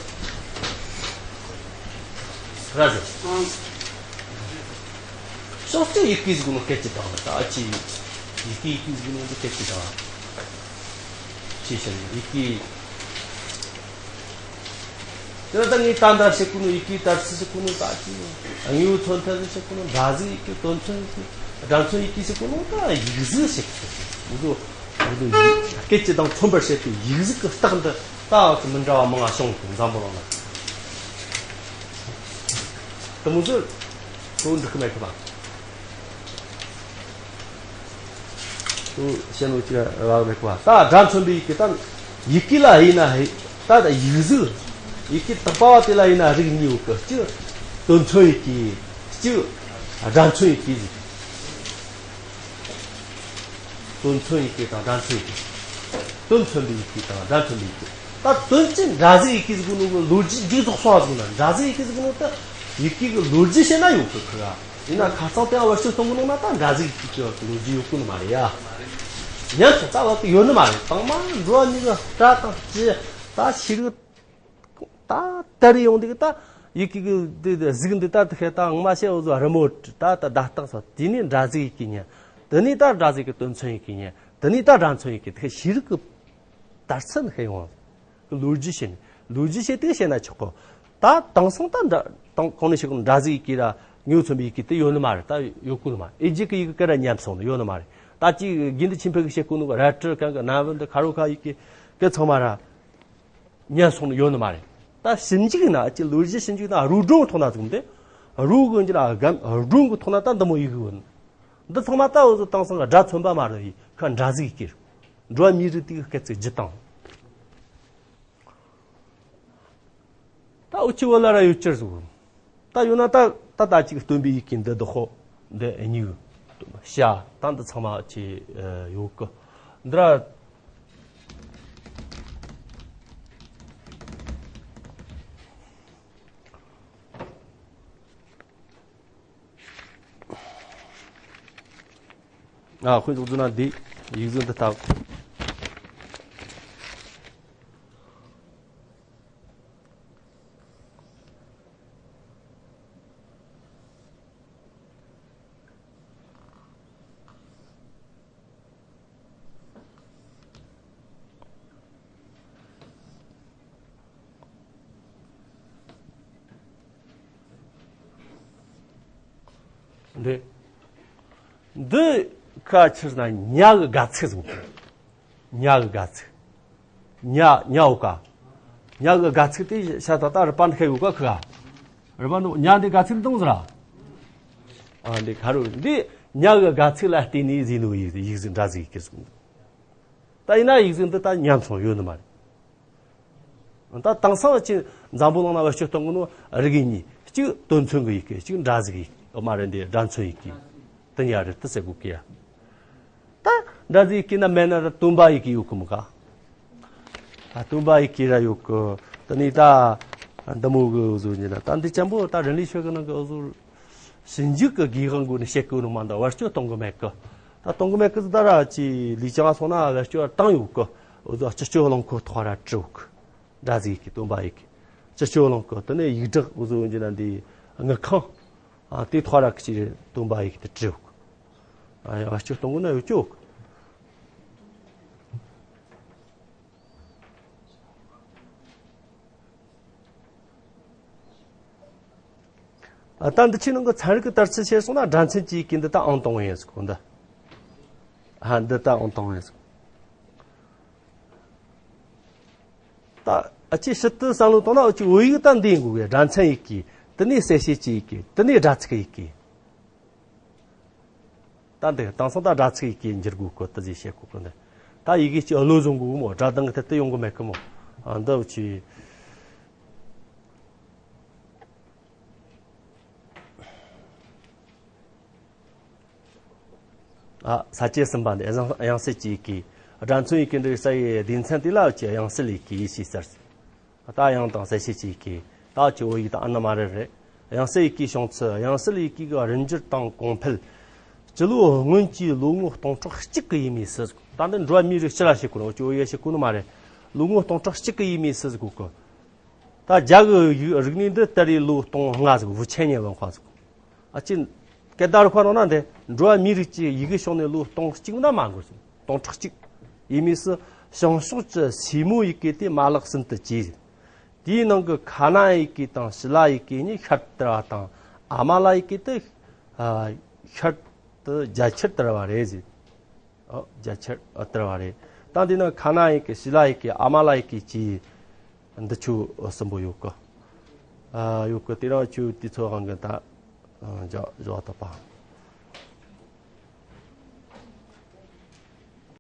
ར་ཟེར། ཨང་། ཕྱོགས་གཅིག་ཡི་གེ་ཟེར་གོ་ནོ་སྐད་ཀྱི་གདངས་རེད་ད་ཨ་ཅི། ཡི་གེ་ཡི་གེ་ཟེར་གོ་ནོ་འདི་སྐད་ཀྱི་གདངས། ཅི་ཟེར་ཡི་གེ། དེ་ལ་ད་ངས་ད་འདྲ་བཤད་གོ་ནོ་ཡི་གེ་དར་ཚིག་བཤད་གོ་ནོ་ད་ཅི། དངོས་པོ་མཚོན་ཐབས་ཟིག་བཤད་གོ་ནོ། སྒྲ་གཟུགས་ཡི་གེ། དོན་མཚོན་ཡི་གེ། སྒྲ་མཚོན་ཡི་གེ་ཟེར་གོ་ནོ་ད་ཡིག་གཟུགས་བཤད་གོ་ནོ། འུ་ཚོ་སྐད་ཀྱི་གདངས་མཚོན་པར་བྱེད་པའི་ཡིག་གཟུགས་ཀྱི་རྟགས་འདི་ད་འུ་ཚོ་མི་འདྲ་བ་མང་ང་བྱུང་གི་འཛམ་བུ་གླིང་ལ། དེ་མོ་ཟིག་གཙོ་བོ་འགྲིག་གི་མེད་གི་པ། ཤེས་ནོ་ཅི་ར་མེད་པ། ད་སྒྲ་མཚོན་པའི་ཡི་གེ་ད་ཡི་གེ་ལ་ཡིན་ན་ཧེ། ད་ད་ཡིག་གཟུགས་ཡི་གེ་དག་པ་བ་དེ་ལ་ཡིན་ན་རིགས་གཉིས་ཡོད་གི། གཅིག་དོན་མཚོན་ཡི་གེ། གཅིག་སྒྲ་མཚོན་ཡི་གེ་ཟེར། དོན་མཚོན་ཡི་གེ་དང་སྒྲ་མཚོན་ཡི་གེ། དོན་མཚོན་པའི་ཡི་གེ་དང་སྒྲ་མཚོན་པའི་ཡི་གེ། ད་དོན་གཅིག་སྒྲ་གཟུགས་ཡི་གེ་ཟེར་གོ་ནོ་གི་ལོ་རྒྱུས་མཇུག་རྫོགས་སོང་བ་ཟེར་ན། སྒྲ་གཟུགས་ཡི་གེ་ཟེར་གོ་ནོ་ད་ཡི་གེ་གི་ལོ་རྒྱུས་བཤད་ན་ཡོད་གི་ཁི་ག་ཡིན་ན་ཁ་སང་དེ་བར་ཆད་གཏོང་གི་ནོ་ན་ད་སྒྲ་གཟུགས་ཡི་གེ་གི་ལོ་རྒྱུས་ཡོད་གི་ནི་མ་རེད་ཡ། ཉན་ཐོས་ད་བར་གི་ཡོད་ནི་མ་རེད། དང་མ་འགྲོ་བ་མྱི་གི་སྐྲ་དང་ལྕེ་ད་ཤེས་རིག་ད་དར་ཡོང་དུས་ད་ཡི་གེ་གི་དེ་གཟུགས་འདི་ད་དེ་ཤེས་ད་ངོ་མ་བཤད་འུ་ཚོ་རི་མོ་བྲིས་ད་ད་བརྡ་རྟགས་སོགས། དེ་ནས་སྒྲ་གཟུགས་ཡི་གེ་ཉན། དེ་ནས་ད་སྒྲ་གཟུགས་ཡི་གེ་དོན་མཚོན་ཡི་གེ་ཉན། དེ་ནས་ད་སྒྲ་མཚོན་ཡི་གེ། དེ་ཤེས་རིག་གི་དར་ཚད་ནི་ཤེས་ཡོང་། ལོ་རྒྱུས་བཤད་ནས། ལོ་རྒྱུས་བཤད་དུས་བཤད་ན་ཆོག་གོ། ད་དེང་སང་ད་འདྲ་དང་གོང་ནས་བཤད་གོ་ནོ་སྒྲ་གཟུགས་ཡི་གེ་ར་དངོས་མཚོན་པའི་ཡི་གེ་དེ་ཡོད་ནི་མ་རེད། ད་ཡོད་གོ་ནི་མ་རེད། ཨེ་ཇི་གི་ཡི་གེ་ག་ར་ཉམས་སོང་ནི་ཡོད་ནི་མ་རེད། ད་ཅིག་དགེ་འདུན་ཆོས་འཕེལ་གིས་བཤད་གོ་ནོ་རལ་གྲི་གང་གི་ན་བུན་དུ་ཁ་རོ་ཁ་ཡི་གེ་གི་ཚང་མ་ར་ཉམས་སོང་ནི་ཡོད་ནི་མ་རེད། ད་ཞིབ་འཇུག་ན་ཅིག་ལོ་རྒྱུས་ཞིབ་འཇུག་ན་རུའུ་ཀྲུང་ཐོག་ན་ཟུག་འདི་རུའུ་གི་འགྱུར་སྒམ་རུའུ་གི་ཐོག་ན་ད་འདི་མོ་ཡི་གེ་ཡོད་ནི། འདི་ཚང་མ་ད་འུ་ཚོ་དེང་སང་གི་སྒྲ་མཚོན་པ་མ་རེད། ཡི་གེ་སྒྲ་གཟུགས་ཡི་གེ་རེད། འགྲོ་བ་མིའི་རིགས་དེ་གི་སྐད་ཚིག་བརྒྱུད་སྟངས། ད་འུ་ཅི་བོ་ལ་ར་ཡོད་ཅེར་ཟུག་ད་ཡོད་ན་ད་ད་ད་ཅིག་སྟོན་པའི་ཡི་གེ་འདི་བདག་ཧོ་འདི་གཉིས་བཤད་ད་འདི་ཚང་མ་ཅི་ཡོད་གི་འདི་ར། ཨ་དཔེ་ཚོགས་བརྫུས་ན་འདི་ཡིག་གཟུགས་འདི་ལྟ། འདི། འདི་ཁ་ཕྱིར་ན་ཉ་གི་སྒལ་ཚིགས་ཟེར་གོ། ཉ་གི་སྒལ་ཚིགས། ཉ་ཉ་འོ་ཀ་ཉ་གི་སྒལ་ཚིགས་དེ་ཤ་ད་ད་རི་པན་ཤ་ཡོད་ཀ་ཁ། རི་པན་ཉ་འདི་སྒལ་ཚིགས་དང་ཟེར་ར། ཨ་འདི་ཁ་རུ་འདི་ཉ་གི་སྒལ་ཚིགས་ལ་བརྟེན་ནས་ཟིན་ནོ་ཡིག་ཡིག་ཟིན་འདྲ་ཟིག་ཡིག་གི་ཟིན། ད་ཡིན་ན་ཡིག་ཟིན་འདི་ད་ཉམས་སོང་ཡོད་ནི་མ་རེད། ད་དེང་སང་ཅི་འཛམ་བུ་གླིང་ན་བེད་སྤྱོད་གཏོང་གི་ནོ་རིགས་གཉིས། གཅིག་དོན་མཚོན་གི་ཡི་གེ། གཅིག་འདྲ་ཟིག་གི་ཡི་གེ། ཨོ་མ་རེད། འདི་སྒྲ་མཚོན་ཡི་གེ། དེ་གཉིས་རེད་དེ་ཟེར་གོ་གི་ཡ། ད་འདྲ་ཟིག་གི་ན་མེད་ན་ད་སྟོན་པ་ཡི་གེ་ཡོད་གི་མོ་ག་ད་སྟོན་པ་ཡི་གེ་ར་ཡོད་གི། དེ་ནས་ད་འདི་མོ་གི་འུ་ཟོ་ཉི་ན་ད་འདི་ཅན་པོ་ད་རིན་ལི་ཤོད་གི་ནང་གི་འུ་ཟོ། ཞིབ་འཇུག་གི་སྒེའུ་ཁུང་སྒོ་ནས་བཤད་གི་ནོ་མ་འདི་བེད་སྤྱོད་གཏོང་གི་མེད་གི། ད་གཏོང་གི་མེད་གི་ཟེར་ད་ར་ཅི་ལི་ཅང་སོང་ན་བེད་སྤྱོད་བཏང་ཡོད་གི། འུ་ཟོ་སྤྱི་སྤྱོད་རླངས་འཁོར་ཐོག་ར་བྲིས་ཡོད་གི། འདྲ་ཟིག་གི་སྟོན་པ་ཡི་གེ། སྤྱི་སྤྱོད་རླངས་འཁོར་དེ་ནས་ཡིག་བསྒྲགས་འུ་ཟོ་འོན་ཅི་ན་འདི་དངུལ་ཁང་། ཨ་དེ་ཐོག་ར་གི་ཅི་སྟོན་པ་ཡི་གེ་དེ་བྲིས་ཡོད་གི། ཨ་ཡ་བེད་སྤྱོད་གཏོང་གི་ན་ཡོད་ཅོག་ཨ་ད་འདི་ཆོའི་ནང་གི་ཚན་རིག་གི་དར་ཚུལ་བཤད་སོང་ན་སྒྲ་མཚན་གྱི་ཡི་གེ་འདི་ད་ཨང་དང་པོ་ཡིན་ཟེར་གོ་འདི། ཨ་འདི་ད་ཨང་དང་པོ་ཡིན་ཟེར་གོ། ད་ཨ་ཅི་ཕྱི་དུ་བསམ་བློ་བཏང་ན་ཨ་ཅི་བོད་ཡིག་ད་འདི་ཡིན་དགོས་གི། སྒྲ་མཚན་ཡི་གེ། དེ་ནས་གསལ་བྱེད་ཀྱི་ཡི་གེ། དེ་ནས་སྒྲ་ཚིག་ཡི་གེ། ད་འདི་དེང་སང་ད་སྒྲ་ཚིག་ཡི་གེ་འགྱུར་དགོས་གི་དེ་ཟིག་བཤད་གོ་གི་འདི། ད་ཡི་གེ་ཅིག་བློ་བཟང་གོ་མོ་སྒྲ་གདངས་གི་ཐད་དུ་ཡོང་གི་མེད་གི་མོ། ཨ་འདི་ཅི། ཨ་ས་བཅད་གསུམ་པ་འདི་དབྱངས་དབྱངས་གསལ་གྱི་ཡི་གེ། སྒྲ་མཚོན་ཡི་གེ་འདི་ས་ཡི་སྡེ་ཚན་དེ་ལ་ཅི་དབྱངས་གསལ་ཡི་གེ་ཞེས་ཟེར། ད་དབྱངས་དང་གསལ་བྱེད་ཀྱི་ཡི་གེ། ད་ཅི་བོད་ཡིག་དང་ཨ་ན་མ་རེད་རེད། དབྱངས་གསལ་ཡི་གེའི་བྱུང་ཚུལ། དབྱངས་གསལ་ཡི་གེ་གི་རིམ་འགྱུར་དང་གོང་འཕེལ། སྤྱི་ལོ་སྔོན་གྱི་ལོ་ངོ་སྟོང་ཕྲག་གཅིག་གི་ཡས་མས་སུ། ད་འདི་འགྲོ་བ་མིའི་རིགས་སྤྱི་ལ་བཤད་གོ་ནོ། ཅི་བོད་ཡིག་བཤད་གོ་ནི་མ་རེད། ལོ་ངོ་སྟོང་ཕྲག་གཅིག་གི་ཡས་མས་སུ་གོ་གི། ད་རྒྱ་གི་ཡིག་རིག་གནས་འདི་དར་བའི་ལོ་སྟོང་ལྔ་ཟིག 五千年文化ཟིག་ཨ་ཅི། སྐད་བརྡ་རིག་པ་ནང་ན་འདི་འགྲོ་བ་མིའི་རིགས་ཀྱི་ཡི་གེ་བྱུང་ནས་ལོ་སྟོང་གཅིག་ན་མ་འགོར་ཟིག་སྟོང་ཕྲག་གཅིག་ཡས་མས་སུ། བྱང་ཕྱོགས་ཀྱི་སེ་མོ་ཡི་གེ་དེ་མ་ལག་ཟིན་དུ་བྱས། དེའི་ནང་གི་ཁ་ན་ཡི་གེ་དང་ཞི་ལ་ཡི་གེ་གཉིས་ཤར་དར་བ་དང་། ཨ་མ་ལ་ཡི་གེ་དེ་ཤར་དུ་རྒྱ་ཆེར་དར་བ་རེད་ཟེར། ཨོ་རྒྱ་ཆེར་ཨོ་དར་བ་རེད། ད་འདི་ན་ཁ་ན་ཡི་གེ་ཞི་ལ་ཡི་གེ་ཨ་མ་ལ་ཡི་གེ་བཅས་འདི་ཆོ་གསུམ་པོ་ཡོད་གི། ཨ་ཡོད་གི། དེ་རང་ཆོ་དེ་ཚོ་དབང་གི་ད་ཨ་འཇོག་འཇོག་ཐུབ་པ།